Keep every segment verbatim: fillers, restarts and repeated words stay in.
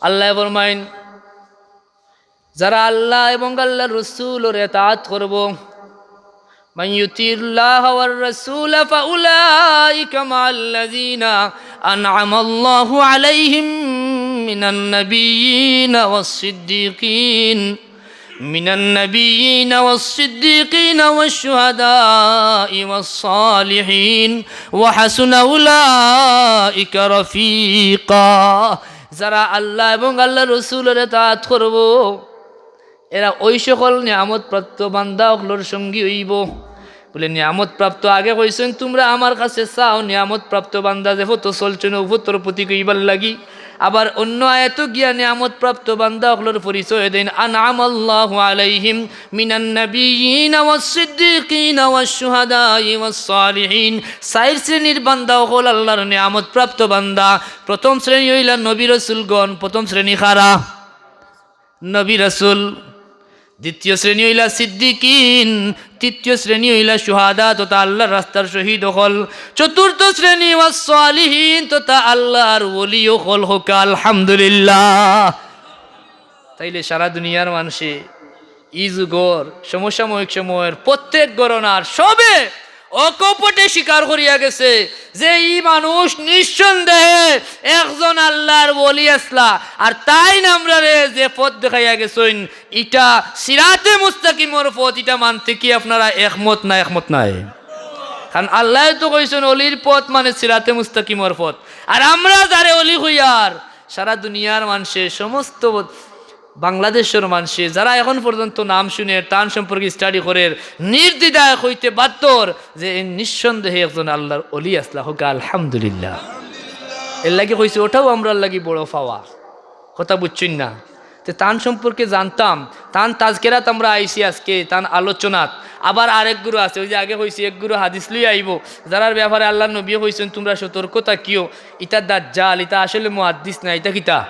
আল্লায় ফরমাইন, যারা আল্লাহ এবং আল্লাহর রসুলর এতাআত করবো, من يطع الله والرسول فأولئك مع الذين أنعم الله عليهم من النبيين والصديقين، من النبيين والصديقين والشهداء والصالحين وحسن أولئك رفيقا। যারা আল্লাহ এবং আল্লাহর রসুলর এতাআত করবো, এরা ওই সকল নিয়ামতপ্রাপ্ত বান্দা অকলর সঙ্গী অইবো। বলে, নিয়ামতপ্রাপ্ত আগে কইছইন, "তুমরা আমার কাছে চাও।" নিয়ামতপ্রাপ্ত বান্দা যে ফতো চলছইন, অউ ফতর প্রতীক অইবার লাগি। আবার অন্য আয়াতো গিয়া নিয়ামতপ্রাপ্ত বান্দা অকলর পরিচয় দেইন, أنعم الله عليهم من النبيين والصديقين والشهداء والصالحين। চাইর শ্রেণীর বান্দা অকল আল্লাহর নিয়ামতপ্রাপ্ত বান্দা। প্রথম শ্রেণী অইলা নবী রসুলগণ। প্রথম শ্রেণী কারা? নবী রাসূল। দ্বিতীয় শ্রেণী অইলা সিদ্দিকিন, তৃতীয় শ্রেণী অইলা শুহাদা তথা আল্লাহর রাস্তার শহীদ অকল, চতুর্থ শ্রেণী ওয়াস সালিহিন তথা আল্লাহর ওলি অকল। কউক্কা আলহামদুলিল্লাহ। তাইলে সারা দুনিয়ার মানষে ই যুগর সমসাময়িক সময়র প্রত্যেক ঘটনার সবে অকপটে স্বীকার করিয়া গেছে যে ই মানুষ নিঃসন্দেহে একজন আল্লাহর ওলি আছলা, আর তাইন আমরারে যে পথ দেখাইয়া গেছইন, ইটা সিরাতে মুস্তাকিমর পথ, ইটা মানতে কি আপনারা একমত না, একমত নায়? কারণ আল্লায় তো কইছইন, "অলির পথ মানে সিরাতে মুস্তাকিমর পথ।" আর আমরা যারে অলি কইয়ার, সারা দুনিয়ার মানষে, সমস্ত বাংলাদেশর মানষে যারা এখন পর্যন্ত নাম শুনের, তান সম্পর্কে study করের, নির্দ্বিধায় কইতে বাধ্যর যে এ নিঃসন্দেহে একজন আল্লাহর অলি আছলা। কউক্কা আলহামদুলিল্লাহ। এর লাগি কইছি, ওটাও আমরার লাগি বড় পাওয়া। কথা বুঝছইন না? তে তান সম্পর্কে জানতাম, তান তাজকেরাত আমরা আইছি আজকে, তান আলোচনাত। আবার আরেক গুরু আছে, ওই যে আগে কইছি, এক গুরু হাদিস লইয়া আইবো, যারার ব্যাপারে আল্লাহর নবীয়ে কইছইন, "তুমরা সতর্ক থাকিও, ইটা দাজ্জাল, ইটা আসলে মুহাদ্দিস না, ইটা কিতা?"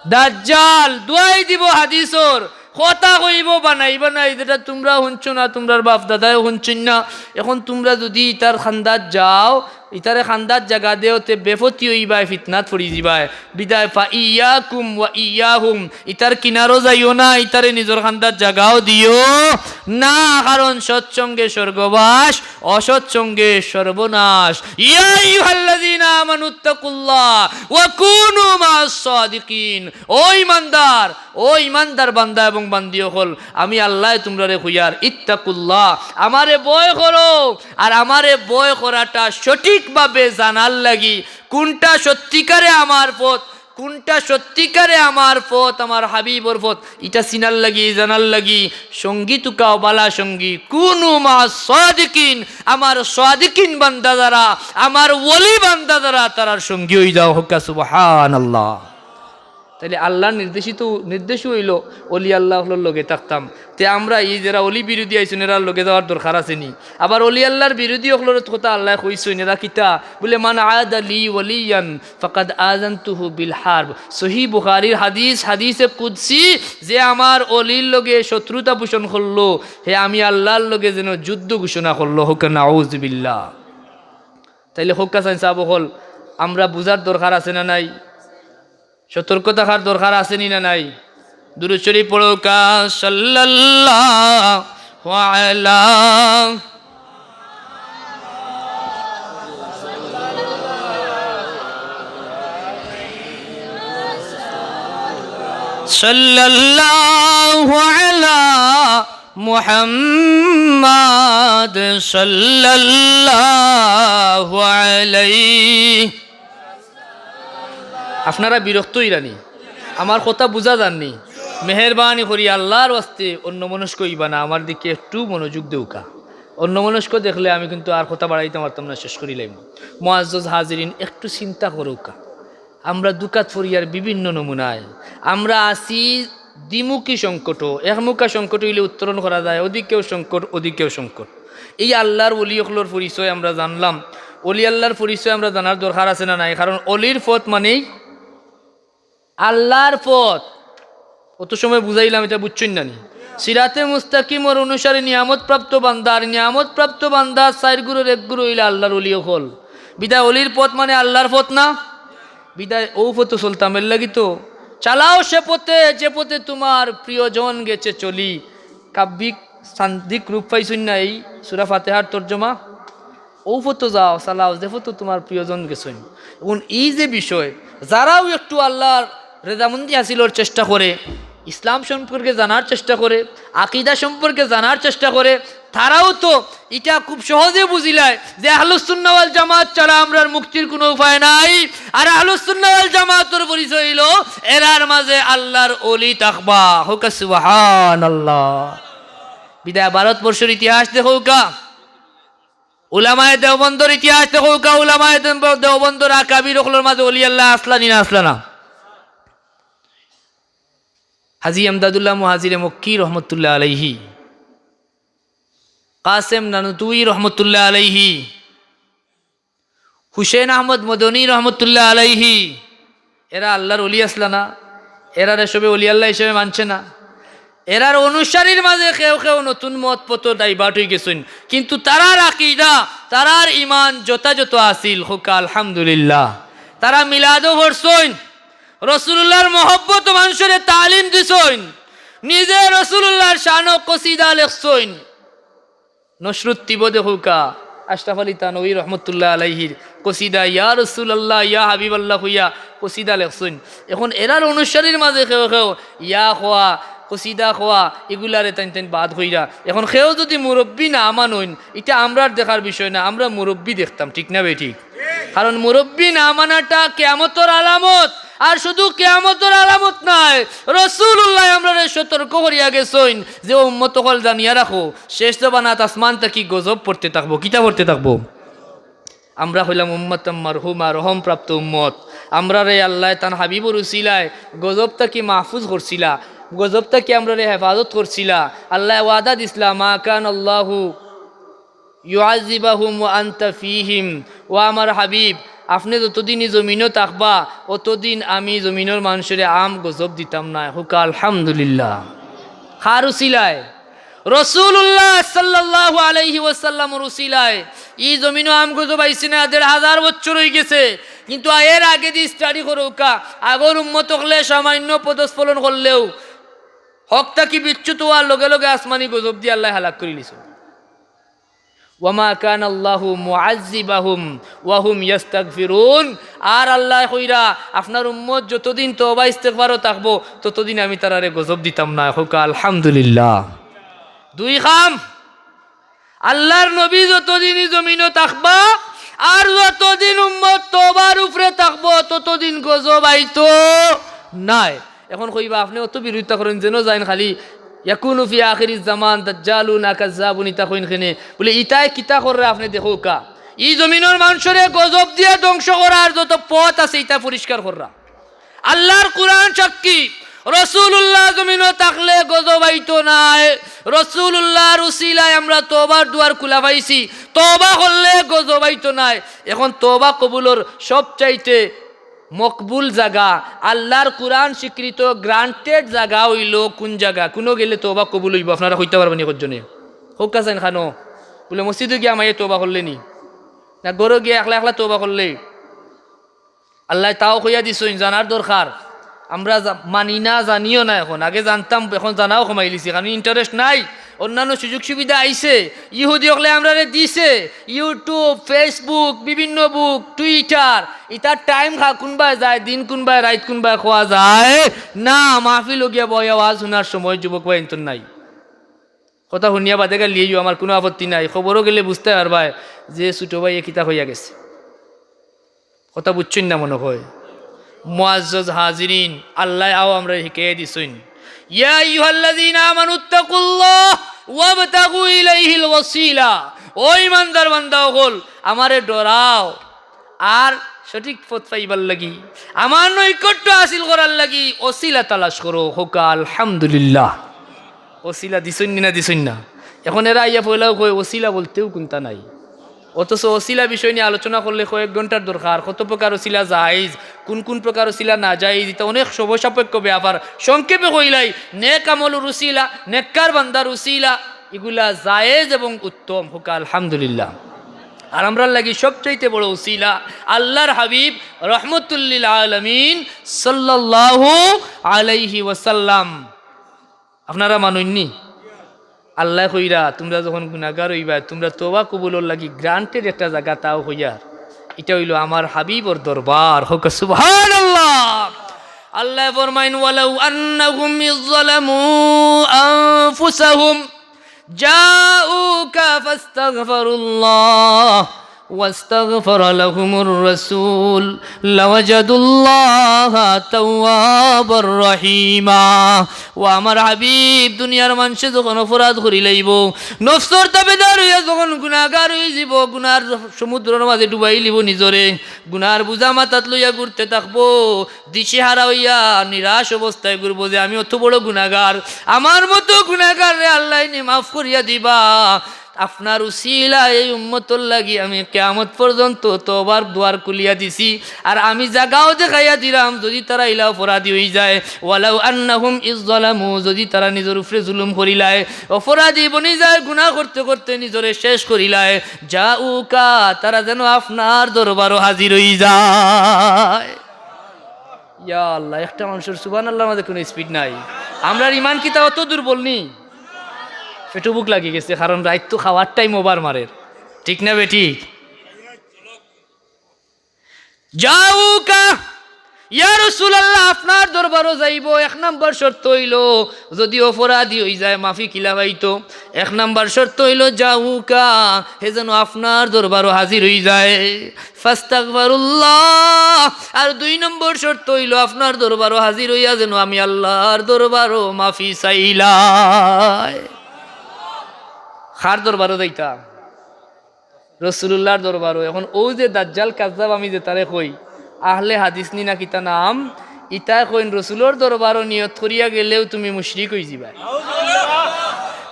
দাজ্জাল দুয়াই দিবো হাদিসর, কথা কইবো বানাই বানাই, যেটা তুমরা হুনছো না, তুমরার বাপ দাদায়ও হুনছইন না। এখন তুমরা যুদি ইতার খান্দাত যাও, ইতারে খান্দাত জাগা দেও, তে বেপতি অইবায়, ফিতনাত পড়ি যিবায়। বিদায় فإياكم وإياهم, ইতার কিনারো যাইও না, ইতারে নিজর খান্দাত জাগাও দিও না, কারণ সৎসঙ্গে স্বর্গবাস, অসৎসঙ্গে সর্বনাশ। يا أيها الذين آمنوا اتقوا الله وكونوا مع الصادقين। ও ইমানদার, ও ইমানদার বান্দা এবং বান্দি অকল, আমি আল্লায় তুমরারে কইয়ার, ইত্তাকুল্লাহ, আমারে ভয় করো। আর আমারে ভয় করাটা সঠিকভাবে জানার লাগি, কুনটা সত্যিকারে আমার পথ, কুনটা সত্যিকারে আমার পথ, আমার হাবিবর পথ, ইটা চিনার লাগি, জানার লাগি, সঙ্গী তুকাও বালা সঙ্গী, কুনু মা সাদিকিন, আমার সাদিকিন বান্দা যারা, আমার ওলি বান্দা যারা, তারার সঙ্গী অই যাও। কউক্কা সুবহানাল্লাহ। তাইলে আল্লাহর নির্দেশিত, নির্দেশও অইলো অলি আল্লাহ অকলর লগে থাকতাম। তে আমরা ই যেরা অলি বিরোধী আইছইন, এরার লগে যাওয়ার দরকার আছে নি? আবার অলি আল্লাহর বিরোধী অকলর কথা আল্লায় কইছইন, এরা কিতা? বলে, من عادى لي وليا فقد آذنته بالحرب। সহিহ বুখারীর হাদিস, হাদিসে কুদসি, যে আমার অলির লগে শত্রুতা পোষণ করলো, হে আমি আল্লাহর লগে যেন যুদ্ধ ঘোষণা করলো। কউক্কা নাউজুবিল্লাহ। তাইলে কউক্কা চাইন সাব অকল, আমরা বুঝার দরকার আছে না নাই? সতর্ক থাকার দরকার আছে নি না নাই? দুরূদ শরীফ পড়উক্কা, সাল্লাল্লাহু আলা, সাল্লাল্লাহু আলা মুহাম্মাদ সাল্লাল্লাহু আলাইহি। আপনারা বিরক্ত অইরা নি? আমার কথা বুঝা যার নি? মেহেরবানি করি আল্লাহর ওয়াস্তে অন্যমনস্ক অইবা না, আমার দিকে একটু মনোযোগ দেউক্কা। অন্যমনস্ক দেখলে আমি কিন্তু আর কথা বাড়াইতাম পারতাম না, শেষ করিলাইমু। মুআজ্জাজ হাজিরিন, একটু চিন্তা করউক্কা। আমরা দুকাত পড়িয়ার বিভিন্ন নমুনায়। আমরা আছি দ্বিমুখী সংকট, একমুখা সংকট অইলে উত্তরণ করা যায়, ওদিকেও সংকট, ওদিকেও সংকট। এই আল্লাহর ওলি অকলর পরিচয় আমরা জানলাম। ওলি আল্লাহর পরিচয় আমরা জানার দরকার আছে না নাই? কারণ ওলির পথ মানেই আল্লাহর পথ। অত সময় বুঝাইলাম, ইটা বুঝছইন না নি? সিরাতে মুস্তাকিমর অনুসারী নিয়ামতপ্রাপ্ত বান্দা, আর নিয়ামতপ্রাপ্ত বান্দা চাইর গুরুর এক গুরু অইলা আল্লাহর ওলি অকল। বিদায় ওলির পথ মানে আল্লাহর পথ না? বিদায় অউ পথো চলতাম, এর লাগি তো চালাও সে পথে, যে পথে তোমার প্রিয়জন গেছে চলি। কাব্যিক সান্দিক রূপ পাইছইন না এই সূরা ফাতিহার তর্জমা? অউ পথো যাও, চালাও যে পথো তোমার প্রিয়জন গেছইন। এখন এই যে বিষয়, যারাও একটু আল্লাহর রেজামন্দি হাসিলর চেষ্টা করে, ইসলাম সম্পর্কে জানার চেষ্টা করে, আকিদা সম্পর্কে জানার চেষ্টা করে, তারাও তো ইটা খুব সহজে বুঝিলায় যে আহলুস সুন্নাহ ওয়াল জামাত ছাড়া আমরার মুক্তির কুনু উপায় নাই। আর আহলুস সুন্নাহ ওয়াল জামাতর পরিচয় অইলো এরার মাঝে আল্লাহর ওলি থাকবা। কউক্কা সুবহানাল্লাহ। বিদায় ভারতবর্ষর ইতিহাস দেখউক্কা, উলামায়ে দেওবন্দর ইতিহাস দেখউক্কা, উলামায়ে দেওব-, দেওবন্দর আকাবির অকলর মাঝে ওলি আল্লাহ আছলা নি না আছলা না? হাজী এমদাদুল্লাহ মুহাজিরে মক্কি রহমতুল্লাহ আলাইহি, কাসেম নানুতুই রহমতুল্লাহ আলাইহি, হুসেন আহমদ মদনী রহমতুল্লাহ আলাইহি, এরা আল্লাহর ওলি আছলা না? এরারে সবে ওলি আল্লাহ হিসাবে মানছে না? এরার অনুসারীর মাঝে কেউ কেউ নতুন মত পথো divert অইগেছইন, কিন্তু তারার আকিদা, তারার ইমান যথাযথ আছিল। কউক্কা আলহামদুলিল্লাহ। তারা মিলাদও পড়ছইন, রসুলুল্লাহর মহব্বত মানষরে তালিম দিছইন, নিজে রসুলুল্লাহর শানো কসিদা লেখছইন। নসরুত তিবো দেখউক্কা, আশরাফ আলী থানভী রহমতুল্লাহ আলাইহির কসিদা ইয়া রাসূলুল্লাহ ইয়া হাবিবাল্লাহ কইয়া কসিদা লেখছইন। এখন এরার অনুসারীর মাঝে কেউ কেউ ইয়া কওয়া, কসিদা কওয়া, ইগুলারে তাইন তাইন বাদ কইরা। এখন কেউ যুদি মুরব্বি না মানইন, ইটা আমরার দেখার বিষয় না, আমরা মুরব্বি দেখতাম, ঠিক না বেঠিক? কারণ মুরব্বি না মানাটা কিয়ামতর আলামত। আর শুধু কিয়ামতর আলামত নায়, রাসূলুল্লাহ আমরারে সতর্ক করিয়া গেছইন যে, "ও উম্মত অকল, জানিয়া রাখো, শেষ জমানাত আসমান থাকি গজব পড়তে থাকবো।" কিতা পড়তে থাকবো? আমরা অইলাম উম্মতাম মারহুমা, রহমপ্রাপ্ত উম্মত। আমরারে আল্লায় তান হাবিবর উসিলায় গজব থাকি মাহফুজ করছিলা, গজব থাকি আমরারে হেফাজত করছিলা। আল্লায় ওয়াদা দিছলা, "মা কানাল্লাহু ইউআযযিবাহুম ওয়া আনতা ফীহিম।" ও আমার হাবিব, আপনে যতদিন ই জমিনো থাকবা, অতদিন আমি জমিনর মানষরে আম গজব দিতাম নায়। কউক্কা আলহামদুলিল্লাহ। কার উসিলায়? রাসূলুল্লাহ সাল্লাল্লাহু আলাইহি ওয়াসাল্লামর উসিলায়। ই জমিনো আম গজব আইছে না, দেড় হাজার বছর অইগেছে, কিন্তু এর আগেদি study করউক্কা, আগর উম্মত অকলে সামান্য পদস্খলন করলেও হক থাকি বিচ্যুত অওয়ার লগে লগে আসমানি গজব দি আল্লায় হালাক করিলিছইন। ওয়া মা কানাল্লাহু মুআযযিবাহুম ওয়া হুম ইয়াস্তাগফিরুন। আর আল্লায় কইরা, আপনার উম্মত যতদিন তওবা ইস্তেগফারো থাকবো, ততদিন আমি তারারে গজব দিতাম নায়। কউক্কা আলহামদুলিল্লাহ। দুই কাম, আল্লার নবী যতদিন ই জমিনো থাকবা, আর যতদিন উম্মত তওবার উপরে থাকবো, ততদিন গজব আইতো নায়। এখন কইবা, আপনে অত বিরোধিতা করইন, যেন যাইন খালি ইয়াকুনু ফি আখিরিজ জামান দাজ্জালুন ওয়া কাজ্জাবুন, ইতা কইন কেনে? বুলে, ইতায় কিতা কররা আপনে দেখউক্কা। ই জমিনর মানষরে গজব দিয়া ধ্বংস করার যত পথ আছে, ইতা পরিষ্কার কররা। আল্লার কুরআন সাক্ষী, রাসূলুল্লাহ জমিনো থাকলে গজব আইতো নায়। রাসূলুল্লাহর উসিলায় আমরা তওবার দুয়ার খুলা পাইছি, তওবা করলে গজব আইতো নায়। এখন তওবা কবুলর সবচাইতে মকবুল জাগা, আল্লার কুরআন স্বীকৃত granted জাগা অইলো কুন জাগা? কুনো গেলে তওবা কবুল অইবো? আপনারা কইতা পারবা নি কয়জনে? কউক্কা চাইন খানো। বুলে, মসজিদো গিয়া মাইয়ে তওবা করলে নি? না ঘরো গিয়া একলা একলা তওবা করলে? আল্লায় তাও কইয়া দিছইন, জানার দরকার। আমরা জা-, মানি না, জানিও না এখন। আগে জানতাম, এখন জানাও কমাইলিছি, কারণ interest নাই। অন্যান্য সুযোগ সুবিধা আইছে, ইহুদি অকলে আমরারে দিছে। YouTube, Facebook, বিভিন্ন book, Twitter, ইতার time খা-, কুনবায় যায়, দিন কুনবায়, রাইত কুনবায় কওয়া যায় না। মাহফিলো গিয়া বইয়া ওয়াজ হুনার সময় যুবক ভাইয়াইন্তর নাই। কথা হুনিয়া বাদে গাইল্লাইও, আমার কুনু আপত্তি নাই। খবরো গেলে বুঝতায় পারবায় যে ছুটো ভাইয়ে কিতা কইয়া গেছে। কথা বুঝছইন না মনো অয়। মুআজ্জাজ হাজিরিন, আল্লায় আও আমরারে হিকাইয়া দিছইন, ইয়া আইয়ুহাল্লাযীনা আমানুত্তাকুল্লাহ ওয়াবতাগু ইলাইহিল ওয়াসিলা। ও ইমানদার বান্দা অকল, আমারে ডরাও, আর সঠিক পথ পাইবার লাগি, আমার নৈকট্য হাসিল করার লাগি ওসিলা তালাশ করো। কউক্কা আলহামদুলিল্লাহ। ওসিলা দিছইন নি না দিছইন না? এখন এরা আইয়া পয়লাউ কয়, ওসিলা বলতেউ কুনতা নাই। অথচ ওসিলা বিষয় নিয়া আলোচনা করলে কয়েক ঘন্টার দরকার। কত প্রকার ওসিলা জায়েজ, কুন কুন প্রকার ওসিলা নাজায়েজ, ইতা অনেক সময় সাপেক্ষ ব্যাপার। সংক্ষেপে কইলাই, নেক আমলর উসিলা, নেককার বান্দার উসিলা, ইগুলা জায়েজ এবং উত্তম। কউক্কা আলহামদুলিল্লাহ। আর আমরার লাগি সবচাইতে বড় উসিলা আল্লাহর হাবিব রহমতুল্লিল আলামিন সাল্লাল্লাহু আলাইহি ওয়াসাল্লাম। আপনারা মানইননি? আল্লায় কইরা, "তুমরা যখন গুনাগার অইবায়, তুমরা তওবা কবুলর লাগি granted একটা জাগা তাও কইয়ার।" ইটা অইলো আমার হাবিবর দরবার। কউক্কা সুবহানাল্লাহ। আল্লায় ফরমাইন, "ওয়ালাউ আন্নাহুম ইয যালামু আনফুসাহুম জাউকা ফাস্তাগফিরুল্লাহ ওয়াস্তাগফারা লাহুমুর রাসূল লাওয়াজাদুল্লাহা তাওয়াবার রহিমা।" ও আমার হাবিব, দুনিয়ার মানষে যখন অপরাধ করিলাইবো, নফসর তাবেদার অইয়া যখন গুনাগার অইযিবো, গুনার সমুদ্রর মাঝে ডুবাইলিবো নিজরে, গুনার বুঝা মাথাত লইয়া ঘুরতে থাকবো, দিশেহারা অইয়া নিরাশ অবস্থায় ঘুরবো যে আমি অত বড় গুনাগার, আমার মতো গুনাগাররে আল্লায় নি মাফ করিয়া দিবা। আপনার উসিলায় এই উম্মতর লাগি আমি কিয়ামত পর্যন্ত তওবার দুয়ার খুলিয়া দিছি। আর আমি জাগাও দেখাইয়া দিলাম, যদি তারা ইলা অপরাধী অইযায়, ওয়ালাউ আন্নাহুম ইয যালামু, যদি তারা নিজর উপরে জুলুম করিলায়, অপরাধী বনিযায়, গুনা করতে করতে নিজরে শেষ করিলায়, জাউকা, তারা যেন আপনার দরবারো হাজির অইযায়। ইয়া আল্লাহ, একটা মানষর সুবহানাল্লাহর মাঝে কুনু speed নাই। আমরার ইমান কিতা অত দুর্বল নি? পেটো ভুক লাগি গেছে, কারণ রাইত তো খাওয়ার time over মারের, ঠিক না বেঠিক? জাউকা, ইয়া রাসূলুল্লাহ, আপনার দরবারো যাইবো। এক নাম্বার শর্ত অইলো, যদি অপরাধী অইযায়, মাফি কিলা পাইতো? এক নাম্বার শর্ত অইলো জাউকা, হে যেন আপনার দরবারো হাজির অইযায়। ফাস্তাগফারুল্লাহ। আর দুই নম্বর শর্ত অইলো, আপনার দরবারো হাজির অইয়া যেন আমি আল্লাহর দরবারো মাফি চাইলাই। কার দরবারো যাইতা? রসুলুল্লাহর দরবারো। এখন অউ যে দাজ্জাল কাজ্জাব আমি যেতারে কই, আহলে হাদিস নি না কিতা নাম, ইতায় কইন রসুলর দরবারো নিয়ত করিয়া গেলেও তুমি মুশরিক অইযিবায়।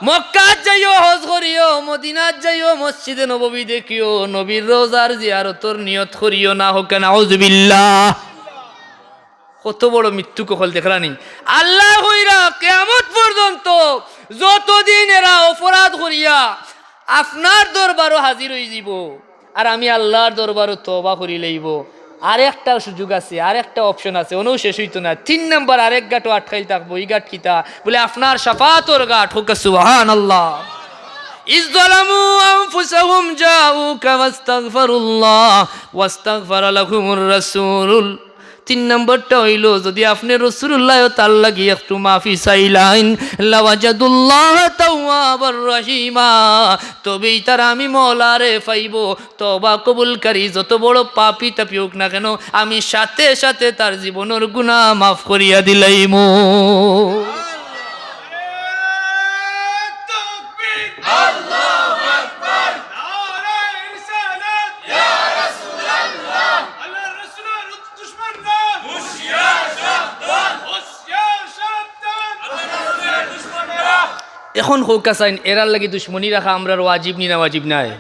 মক্কাত যাইও হজ করিও, মদিনাত যাইও মসজিদে নববী দেখিও, নবীর রওজার জিয়ারতর নিয়ত করিও না, কউক্কা নাউজুবিল্লাহ। কত বড় মিথ্যুক অকল দেখরানি। আল্লায় কইরা কিয়ামত পর্যন্ত যতদিন এরা অপরাধ করিয়া আপনার দরবারো হাজির অইযিবো, আর আমি আল্লাহর দরবারো তওবা করিলাইবো। আরেকটা সুযোগ আছে, আরেকটা option আছে, অনও শেষ অইতো না। তিন নাম্বার আরেক গাটো আটকাইল থাকবো, ই গাট কিতা? বলে আপনার শাফাআতর গাট, কউক্কা সুবহানাল্লাহ। ইয যালামু আনফুসাহুম জাউকা ফাস্তাগফারুল্লাহ ওয়াস্তাগফারা লাহুমুর রাসূল। তিন নম্বরটা অইলো, যদি আপনে রসুলুল্লায় তার লাগি একটু মাফি চাইলাইন, লাওয়াজাদুল্লাহা তাওয়াবার রহিমা, তবেই তারা আমি মওলারে পাইবো। তওবা কবুলকারী যত বড় পাপী তাপী অউক না কেন, আমি সাথে সাথে তার জীবনর গুনা মাফ করিয়া দিলাইমু। আল্লাহু আকবার। নারায়ে রিসালাত। ইয়া রাসূলুল্লাহ। আল্লাহর রাসূলর দুশমনরা। হুঁশিয়ার সাবধান। হুঁশিয়ার সাবধান। আল্লাহর রাসূলর দুশমনরা। এখন কউক্কা চাইন, এরার লাগি দুশমনি রাখা আমরার ওয়াজিব নি না ওয়াজিব নায়?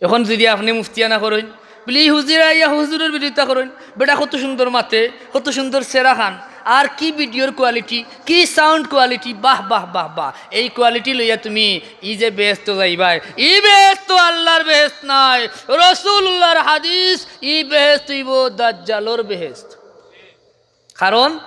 এখন যদি আপনে মুফতিয়ানা করইন, বলে, "ই হুজুরে আইয়া হুজুরর বিরোধিতা করইন, বেটা কত সুন্দর মাতে, কত সুন্দর চেহারা খান, আর কি video-র quality, কি sound quality, বাহ, বাহ, বাহ, বাহ।" এই quality লইয়া তুমি ই যে বেহেস্তো যাইবায়, ই বেহেস্তো আল্লাহর বেহেস্ত নায়, রসুলুল্লাহর হাদিস, ই বেহেস্ত অইবো দাজ্জালর বেহেস্ত। কারণ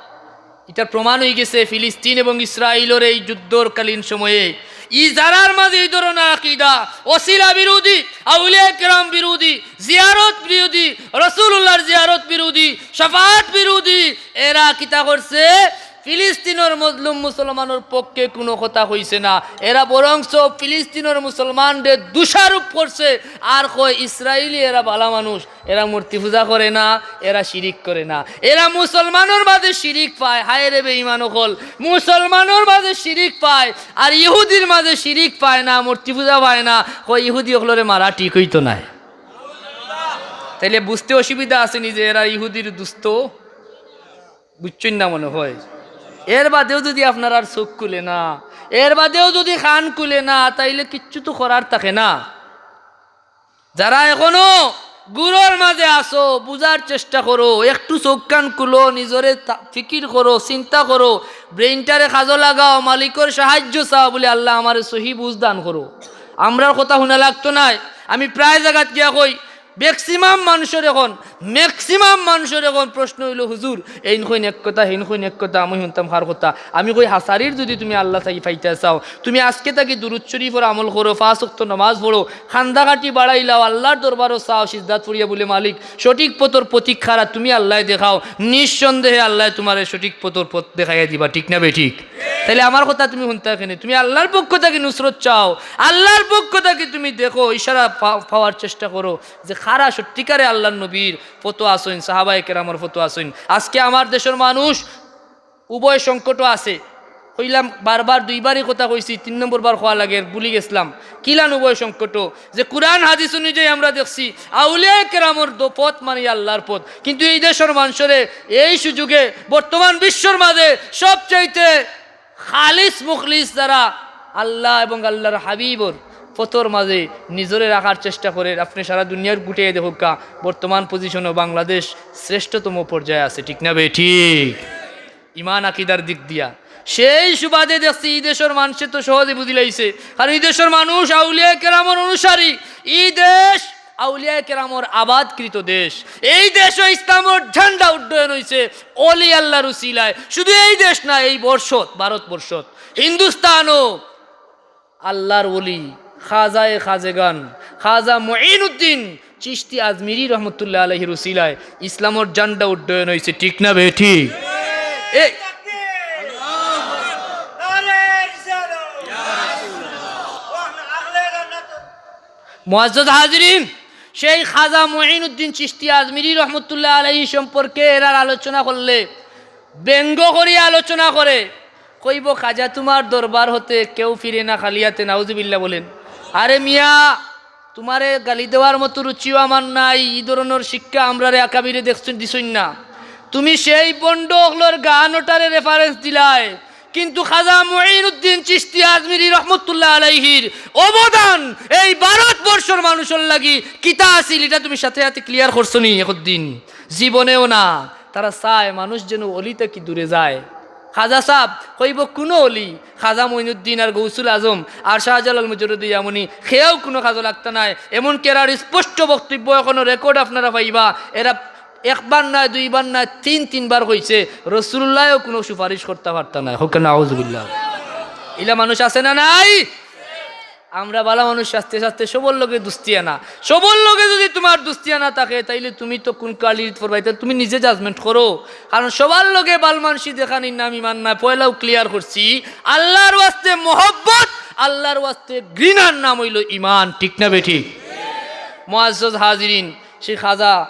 ইটার প্রমাণ অইগেছে ফিলিস্তিন এবং ইসরাইলর এই যুদ্ধর কালীন সময়ে ই যারার মাঝে ই ধরনর আকিদা, ওসিলা বিরোধী, আউলিয়া কেরাম বিরোধী, জিয়ারত বিরোধী, রসুলুল্লাহর জিয়ারত বিরোধী, শাফাআত বিরোধী, এরা কিতা করছে? ফিলিস্তিনর মজলুম মুসলমানর পক্ষে কুনু কথা কইছে না। এরা বরঞ্চ ফিলিস্তিনর মুসলমানরে দোষারোপ করছে, আর কয় ইসরাইলি এরা ভালা মানুষ। এরা মূর্তি পূজা করে না, এরা শিরিক করে না। এরা মুসলমানর মাঝে শিরিক পায়, হায় রে বেঈমান অকল, মুসলমানর মাঝে শিরিক পায়, আর ইহুদির মাঝে শিরিক পায় না, মূর্তি পূজা পায় না। কয় ইহুদি অকলরে মারা ঠিক অইতো নায়। তাইলে বুঝতে অসুবিধা আছে নি যে এরা ইহুদির দুস্ত? বুঝছইন না মনে হয়। এর বাদেও যদি আপনারার চউখ খুলে না, এর বাদেও যদি কান খুলে না, তাইলে কিচ্ছু তো করার থাকে না। যারা এখনো গুরর মাঝে আছো, বুঝার চেষ্টা করো, একটু চউখ কান খুলো, নিজরে তা-, ফিকির করো, চিন্তা করো, brain-টারে কাজো লাগাও, মালিকর সাহায্য চাও, বলে, "আল্লাহ, আমারে সহি বুঝ দান করো।" আমরার কথা হুনা লাগতো নায়, আমি প্রায় জাগাত গিয়া কই, ম্যাক্সিমাম মানুষর এখন, ম্যাক্সিমাম মানুষর এখন প্রশ্ন অইলো, "হুজুর, এইন কইন এক কথা, হেইন কইন এক কথা, আমি হুনতাম কার কথা?" আমি কই, "হাছারির যুদি তুমি আল্লাহ থাকি পাইতা চাও, তুমি আজকে থাকি দুরুদ শরীফর আমল করো, পাঁচ ওয়াক্ত নামাজ পড়ো, কান্দাকাটি বাড়াইলাও, আল্লাহর দরবারো চাও, সিজদাত পড়িয়া বলে, 'মালিক, সঠিক পথর পথিক কারা, তুমি আল্লায় দেখাও, নিঃসন্দেহে আল্লায় তুমারে সঠিক পথর পথ দেখাইয়া দিবা।'" ঠিক না বেঠিক? তাইলে আমার কথা তুমি হুনতায় কেনে? তুমি আল্লাহর পক্ষ থাকি নুসরত চাও, আল্লাহর পক্ষ থাকি তুমি দেখো, ইশারা পা-, পাওয়ার চেষ্টা করো যে কারা সত্যিকারে আল্লাহর নবীর পথো আছইন, সাহাবায়ে কেরামর পথো আছইন। আজকে আমার দেশর মানুষ উভয় সংকটও আছে। কইলাম, বারবার দুইবারই কথা কইছি, তিন নম্বর বার কওয়া লাগে, ভুলি গেছলাম। কিলান উভয় সংকটও? যে কুরআন হাদিস অনুযায়ী আমরা দেখছি, আউলিয়ায়ে কেরামর দ-, পথ মানে আল্লাহর পথ, কিন্তু এই দেশর মানষরে এই সুযোগে বর্তমান বিশ্বর মাঝে সবচাইতে খালিস মুখলিস যারা আল্লাহ এবং আল্লাহর হাবিবর পথর মাঝে নিজরে রাখার চেষ্টা করের, আপনে সারা দুনিয়ার গুটাইয়া দেখউক্কা, বর্তমান পজিশনো বাংলাদেশ শ্রেষ্ঠতম পর্যায়ে আছে, ঠিক না বেঠিক? ইমান আকিদার দিক দিয়া। সেই সুবাদে দেখছি, ই দেশর মানষে তো সহজে বুঝিলাইছে, কারণ ই দেশর মানুষ আউলিয়ায়ে কেরামর অনুসারী। ই দেশ আউলিয়ায়ে কেরামর আবাদকৃত দেশ। এই দেশো ইসলামর ঝান্ডা উড্ডয়ন অইছে অলি আল্লাহর উসিলায়। শুধু এই দেশ না, এই বর্ষত, ভারতবর্ষত, হিন্দুস্তানও আল্লাহর ওলি, খাজায়ে খাজেগান, খাজা মুঈনুদ্দিন চিশতি আজমিরি রহমতুল্লাহ আলাইহির উসিলায় ইসলামর ঝান্ডা উড্ডয়ন অইছে, ঠিক না বেঠিক? এ মুআজ্জাজ হাজিরিন, সেই খাজা মুঈনুদ্দিন চিশতি আজমিরি রহমতুল্লাহ আলাইহি সম্পর্কে এরার আলোচনা করলে, ব্যঙ্গ করি আলোচনা করে, কইবো, "খাজা, তুমার দরবার হতে কেউ ফিরে না খালি হাতে।" নাউজুবিল্লাহ বলেন। আরে মিয়া, তুমারে গালি দেওয়ার মতো রুচিও আমার নাই, ই ধরনর শিক্ষা আমরারে আকাবিরে দেখছইন, দিছইন না। তুমি সেই ভন্ড অকলর গান ওটারে reference দিলায়, কিন্তু খাজা মুঈনুদ্দিন চিশতি আজমিরি রহমতুল্লাহ আলাইহির অবদান এই ভারতবর্ষর মানুষর লাগি কিতা আছিল, ইটা তুমি সাথে সাথে clear করছো নি একদিন? জীবনেও না। তারা চায় মানুষ যেন অলি থাকি দূরে যায়। খাজা সাব কইবো কুনু অলি, খাজা মঈনুদ্দিন আর গৌসুল আজম আর শাহজালাল মুজররদে ইয়ামনি, কেউ কুনু কাজো লাগতা নায়। এমনকি এরার স্পষ্ট বক্তব্য এখনো record আপনারা পাইবা, এরা একবার নায়, দুইবার নায়, তিন তিনবার কইছে, রসুলুল্লায়ও কুনু সুপারিশ করতা পারতা নায়। কউক্কা নাউজুবিল্লাহ। ইলা মানুষ আছে না নাই? আমরা ভালা মানুষ সাজতে সাজতে সবর লগে দুস্তিয়ানা। সবর লগে যুদি তুমার দুস্তিয়ানা থাকে, তাইলে তুমি তো কুন quality-ত পড়বায়, তাইলে তুমি নিজে judgment করো। কারণ সবার লগে ভালমানষি দেখানির নাম ইমান নায়, পয়লাউ clear করছি। আল্লাহর ওয়াস্তে মহব্বত, আল্লাহর ওয়াস্তে ঘৃণার নাম অইলো ইমান, ঠিক না বেঠিক? মুআজ্জাজ হাজিরিন, সেই খাজা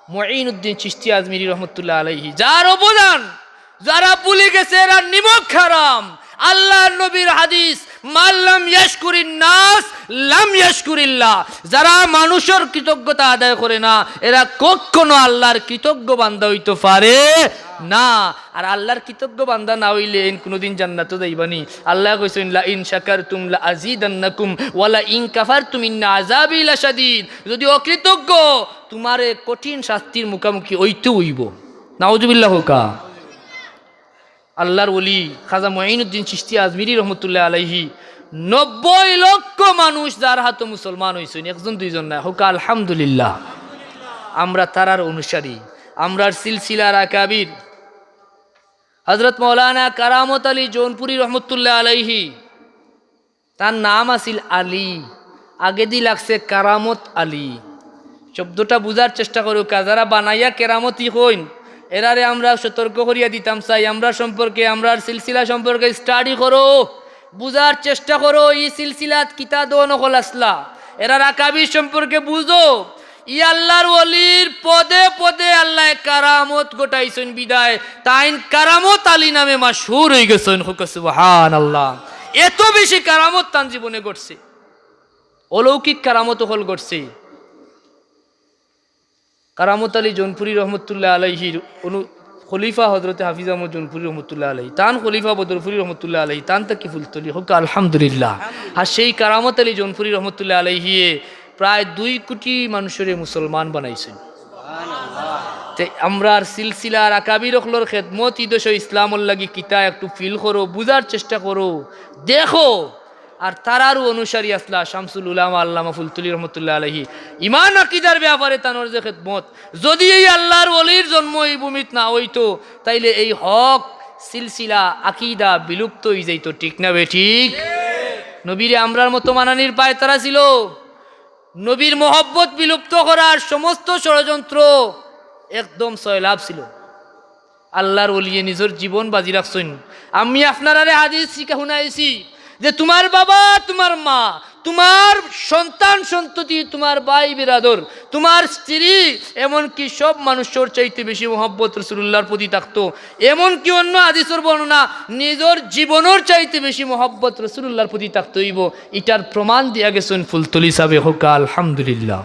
মুঈনুদ্দিন চিশতি আজমিরি রহমতুল্লাহ আলাইহি, যার অবদান যারা ভুলি গেছে, এরা নিমক হারাম। আল্লাহর নবীর হাদিস, "মান লাম ইয়াশকুরিন নাস লাম ইয়াশকুরিল্লাহ।" যারা মানুষর কৃতজ্ঞতা আদায় করে না, এরা কখনো আল্লাহর কৃতজ্ঞ বান্দা অইতো পারে না। আর আল্লাহর কৃতজ্ঞ বান্দা না অইলে এইন কুনুদিন জান্নাতো যাইবা নি। আল্লায় কইছইন, "লা ইন শাকারতুম লা আজিদান্নাকুম ওয়া লা ইন কাফারতুম ইন্না আযাবি লাশাদীদ।" যুদি অকৃতজ্ঞ, তুমারে কঠিন শাস্তির মুখামুখি অইতে অইবো। নাউজুবিল্লাহ কউক্কা। আল্লাহর ওলি খাজা মুঈনুদ্দিন চিশতি আজমিরি রহমতুল্লাহ আলাইহি, নব্বই লক্ষ মানুষ যার হাতো মুসলমান অইছইন, একজন দুইজন নায়, কউক্কা আলহামদুলিল্লাহ। আমরা তারার অনুসারী, আমরার সিলসিলার আকাবির। হযরত মাওলানা কারামত আলী জৌনপুরী রহমতুল্লাহ আলাইহি, তান নাম আছিল আলী, আগেদি লাগছে কারামত আলী। শব্দটা বুঝার চেষ্টা করউক্কা, যারা বানাইয়া কেরামতি কইন, এরারে আমরা সতর্ক করিয়া দিতাম চাই, আমরার সম্পর্কে, আমরার সিলসিলা সম্পর্কে study করো, বুঝার চেষ্টা করো, ই সিলসিলাত কিতা দন অকল আছলা, এরার আকাবির সম্পর্কে বুঝো। ই আল্লাহর ওলির পদে পদে আল্লায় কারামত ঘটাইছইন বিদায় তাইন কারামত আলী নামে মাশহুর অইগেছইন। কউক্কা সুবহানাল্লাহ। এত বেশি কারামত তান জীবনে ঘটছে, অলৌকিক কারামত অকল ঘটছে। কারামত আলী জৌনপুরী রহমতুল্লাহ আলাইহির অনু-, খলিফা হযরতে হাফিজ আহমদ জৌনপুরী রহমতুল্লাহ আলাইহি, তান খলিফা বদরপুরী রহমতুল্লাহ আলাইহি, তান থাকি ফুলতলি। কউক্কা আলহামদুলিল্লাহ। আর সেই কারামত আলী জৌনপুরী রহমতুল্লাহ আলাইহিয়ে প্রায় দুই কোটি মানুষরে মুসলমান বানাইছইন। তে আমরার সিলসিলার আকাবির অকলর খেদমত ই দেশো ইসলামর লাগি কিতা একটু feel করো, বুঝার চেষ্টা করো, দেখো। আর তারারও অনুসারী আছলা শামসুল উলামা আল্লামা ফুলতলি রহমতুল্লাহ আলাইহি। ইমান আকিদার ব্যাপারে তানর যে খেদমত, যদি এই আল্লাহর ওলির জন্ম এই ভূমিত না অইতো, তাইলে এই হক সিলসিলা আকিদা বিলুপ্ত অইযাইতো, ঠিক না বেঠিক? নবীরে আমরার মতো মানানির পায়তারা ছিল। নবীর মহব্বত বিলুপ্ত করার সমস্ত ষড়যন্ত্র একদম সয়লাব ছিল। আল্লাহর ওলিয়ে নিজর জীবন বাজি রাখছইন। আমি আপনারারে হাদিস শিখা হুনাইছি যে তুমার বাবা, তুমার মা, তুমার সন্তান সন্ততি, তুমার ভাই বিরাদর, তুমার স্ত্রী, এমনকি সব মানুষর চাইতে বেশি মহব্বত রসুলুল্লাহর প্রতি থাকতো। এমনকি অন্য হাদিসর বর্ণনা, নিজর জীবনর চাইতে বেশি মহব্বত রসুলুল্লাহর প্রতি থাকতো অইবো। ইটার প্রমাণ দিয়া গেছইন ফুলতলি সাবে, হক্কা আলহামদুলিল্লাহ।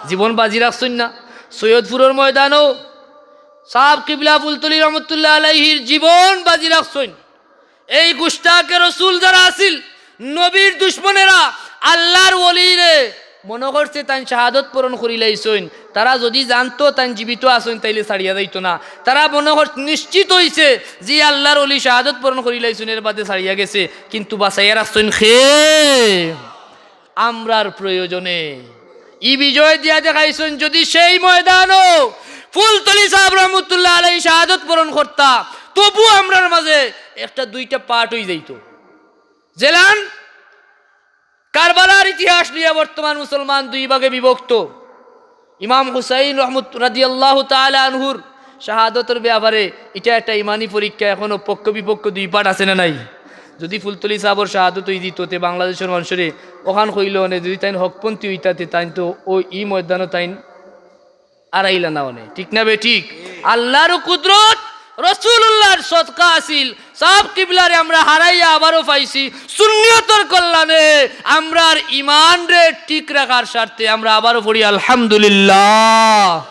জীবন বাজি রাখছইন না? সৈয়দপুরর ময়দানও সাব কিবলা ফুলতলি রহমতুল্লাহ আলাইহির জীবন বাজি রাখছইন। এই গুস্তাকে রসুল যারা আছিল, নবীর দুশমনেরা আল্লাহর ওলিরে মনো করছে তাইন শাহাদত বরণ করিলাইছইন। তারা যদি জানতো তাইন জীবিত আছইন, তাইলে ছাড়িয়া যাইতো না। তারা মনো কর-, নিশ্চিত অইছে যে আল্লাহর ওলি শাহাদত বরণ করিলাইছইন, এর বাদে ছাড়িয়া গেছে, কিন্তু বাঁচাইয়া রাখছইন খে আমরার প্রয়োজনে। ই বিজয় দিয়া দেখাইছইন, যদি সেই ময়দানও ফুলতলি সাব রহমতুল্লাহ আলাইহি শাহাদত বরণ করতা, তবু আমরার মাঝে একটা দুইটা পার্ট অইযাইতো। যেলান কারবালার ইতিহাস লইয়া বর্তমান মুসলমান দুই ভাগে বিভক্ত। ইমাম হুসাইন রহমত রাদিয়াল্লাহু তাআলা আনহুর শাহাদতর ব্যাপারে ইটা একটা ইমানি পরীক্ষা, এখনো পক্ষ বিপক্ষ দুই পার্ট আছে না নাই? যদি ফুলতলি সাবর শাহাদত অইযিতো, তে বাংলাদেশর মানষরে অখান কইলো অনে, যদি তাইন হকপন্থী অইতা, তে তাইন তো অউ ই ময়দানও তাইন আরাইলা না অনে, ঠিক না বেঠিক? আল্লাহর কুদরত, রসুলুল্লাহর সদকা আছিল। সাব কিবলারে আমরা হারাইয়া আবারও পাইছি, সুন্নিয়তর কল্যাণে। আমরার ইমানরে ঠিক রাখার স্বার্থে আমরা আবারও পড়ি আলহামদুলিল্লাহ।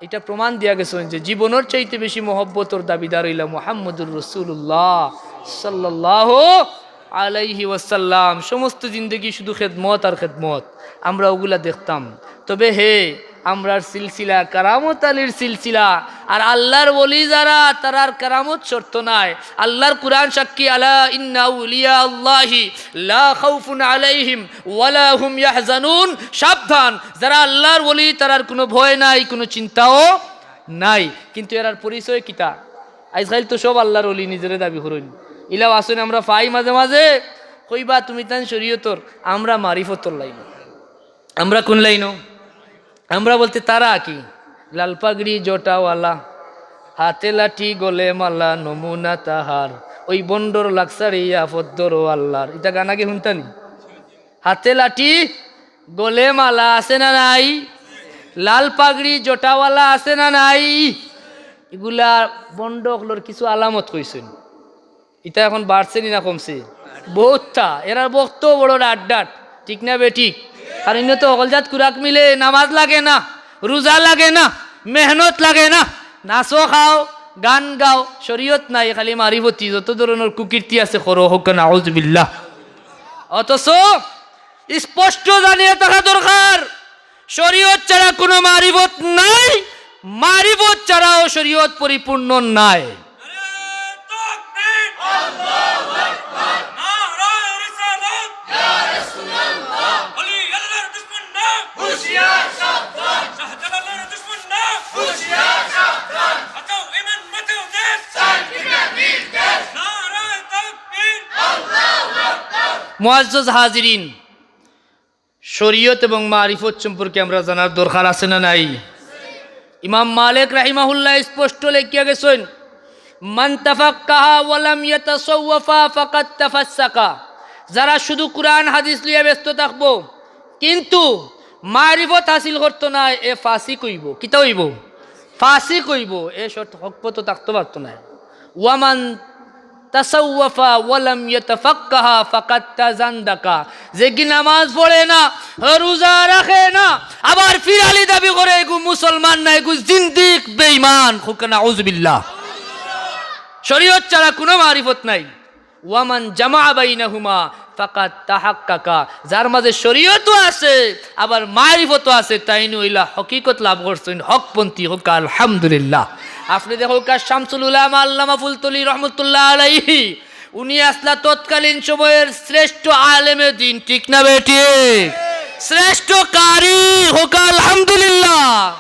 ইটা প্রমাণ দিয়া গেছইন যে জীবনর চাইতে বেশি মহব্বতর দাবিদার অইলা মুহাম্মদুর রাসূলুল্লাহ সাল্লাল্লাহু আলাইহি ওয়াসাল্লাম। সমস্ত জিন্দেগি শুধু খেদমত আর খেদমত, আমরা অগুলা দেখতাম। তবে হে, আমরার সিলসিলা, কারামত আলীর সিলসিলা, আর আল্লাহর ওলি যারা, তারার কারামত শর্ত নাই। আল্লাহর কুরআন সাক্ষী, "আলা ইন্না আউলিয়া আল্লাহি লা খাউফুন আলাইহিম ওয়ালা হুম ইয়াহজানুন।" সাবধান, যারা আল্লাহর ওলি, তারার কুনু ভয় নাই, কুনু চিন্তাও নাই। কিন্তু এরার পরিচয় কিতা? আইজকাইল তো সব আল্লাহর ওলি নিজরে দাবি করইন। ইলাও আছইন, আমরা পাই মাঝে মাঝে, কইবা, "তুমি তাইন শরীয়তর, আমরা মারিফতর লাইনো।" আমরা কুন লাইনো? আমরা বলতে তারা কি? লাল পাগড়ি জটাওয়ালা, হাতে লাঠি গলে মালা নমুনা তাহার, ওই বন্ডর লাকসারিয়া পদ্মর আল্লাহর। ইটা গান আগে হুনতানি? হাতে লাঠি গলে মালা আছে না নাই? লাল পাগড়ি জটাওয়ালা আছে না নাই? ইগুলা বন্ড অকলর কিছু আলামত কইছইন। ইতা এখন বাড়ছে নি না কমছে? বহুতটা। এরার বক্ত বড় ডাট ডাট, ঠিক না বেঠিক? আর ইনো তো হকল জাত কুরাক মিলে, নামাজ লাগে না, রোজা লাগে না, মেহনত লাগে না, নাচো খাও, গান গাও, শরীয়ত নাই, খালি মারিফতি, যত ধরনর কুকীর্তি আছে করো, হক্কা নাউজুবিল্লাহ। অথচ স্পষ্ট জানিয়া থাকা দরকার, শরীয়ত ছাড়া কুনু মারিফত নাই, মারিফত ছাড়াও শরীয়ত পরিপূর্ণ নাই। নারায়ে তাকবীর! আল্লাহু আকবার! নারায়ে রিসালাত! ইয়া রাসূলুল্লাহ! ওলি আল্লাহর দুশমন না! হুঁশিয়ার সাবধান! শাহজালালের দুশমন না! হুঁশিয়ার সাবধান! বাঁচাও ঈমান, বাঁচাও দেশ! সাইন্টিফিক নির্দেশ! নারায়ে তাকবীর! আল্লাহু আকবার! মুআজ্জাজ হাজিরিন, শরীয়ত এবং মারিফত সম্পর্কে আমরা জানার দরকার আছে না নাই? ইমাম মালিক রাহিমাহুল্লাহ স্পষ্ট লেখিয়া গেছইন, "মান তাফাক্কাহা ওয়া লাম ইয়াতাসাওয়াফা ফাকাদ তাফাসসাকা।" যারা শুধু কুরআন হাদিস লইয়া ব্যস্ত থাকবো, কিন্তু মারিফত হাসিল করতো নায়, এ ফাসিক অইবো। কিতা অইবো? ফাসিক অইবো। এ সৎ হক পথো থাকতো পারতো নায়। "ওয়ামান তাসাওয়াফা ওয়া লাম ইয়াতাফাক্কাহা ফাকাদ তাজান্দাকা।" যেগি নামাজ পড়ে না, রোজা রাখে না, আবার ফিরালি দাবি করে, এগু মুসলমান না, এগু জিন্দিক বেঈমান। হক্কা নাউজুবিল্লাহ। শরীয়ত ছাড়া কুনু মারিফত নাই। "ওয়ামান জামাআ বাইনাহুমা ফাকাদ তাহাক্কাকা।" যার মাঝে শরীয়তও আছে, আবার মারিফতও আছে, তাইন অইলা হকিকত লাভ করছইন, হকপন্থী। হক্কা আলহামদুলিল্লাহ। আপনে দেখউক্কা শামসুল উলামা আল্লামা ফুলতলি রহমতুল্লাহ আলাইহি, উনি আছলা তৎকালীন সময়ের শ্রেষ্ঠ আলেমে দিন, ঠিক না বেঠিক? শ্রেষ্ঠ কারি, কউক্কা আলহামদুলিল্লাহ।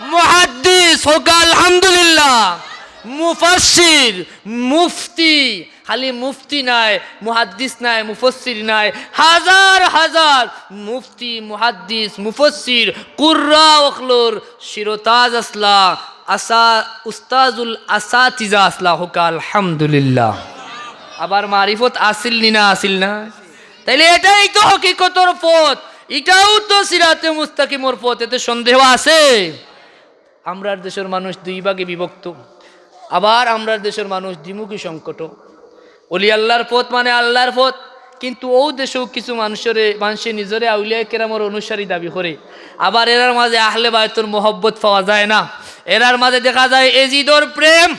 মুহাদ্দিস, কউক্কা আলহামদুলিল্লাহ। মুফাসসির, মুফতি, খালি মুফতি নায়, মুহাদ্দিস নায়, মুফাসসির নায়, হাজার হাজার মুফতি, মুহাদ্দিস, মুফাসসির, কুররা অকলর শিরতাজ আছলা, আসা-, উস্তাজুল আসাতিজা আছলা, কউক্কা আলহামদুলিল্লাহ। আবার মারিফত আছিল নি না, আছিল না? তাইলে এটাই তো হকিকতর পথ, ইটাউ তো সিরাতে মুস্তাকিমর পথ, এতে সন্দেহ আছে? আমরার দেশর মানুষ দুই ভাগে বিভক্ত, আবার আমরার দেশর মানুষ দ্বিমুখী সংকট। অলি আল্লার পথ মানে আল্লার পথ, কিন্তু অউ দেশও কিছু মানষরে, মানষে নিজরে আউলিয়ায়ে কেরামর অনুসারী দাবি করে। আবার এরার মাঝে আহলে বায়তর মহব্বত পাওয়া যায় না। এরার মাঝে দেখা যায় এজিদর প্রেম।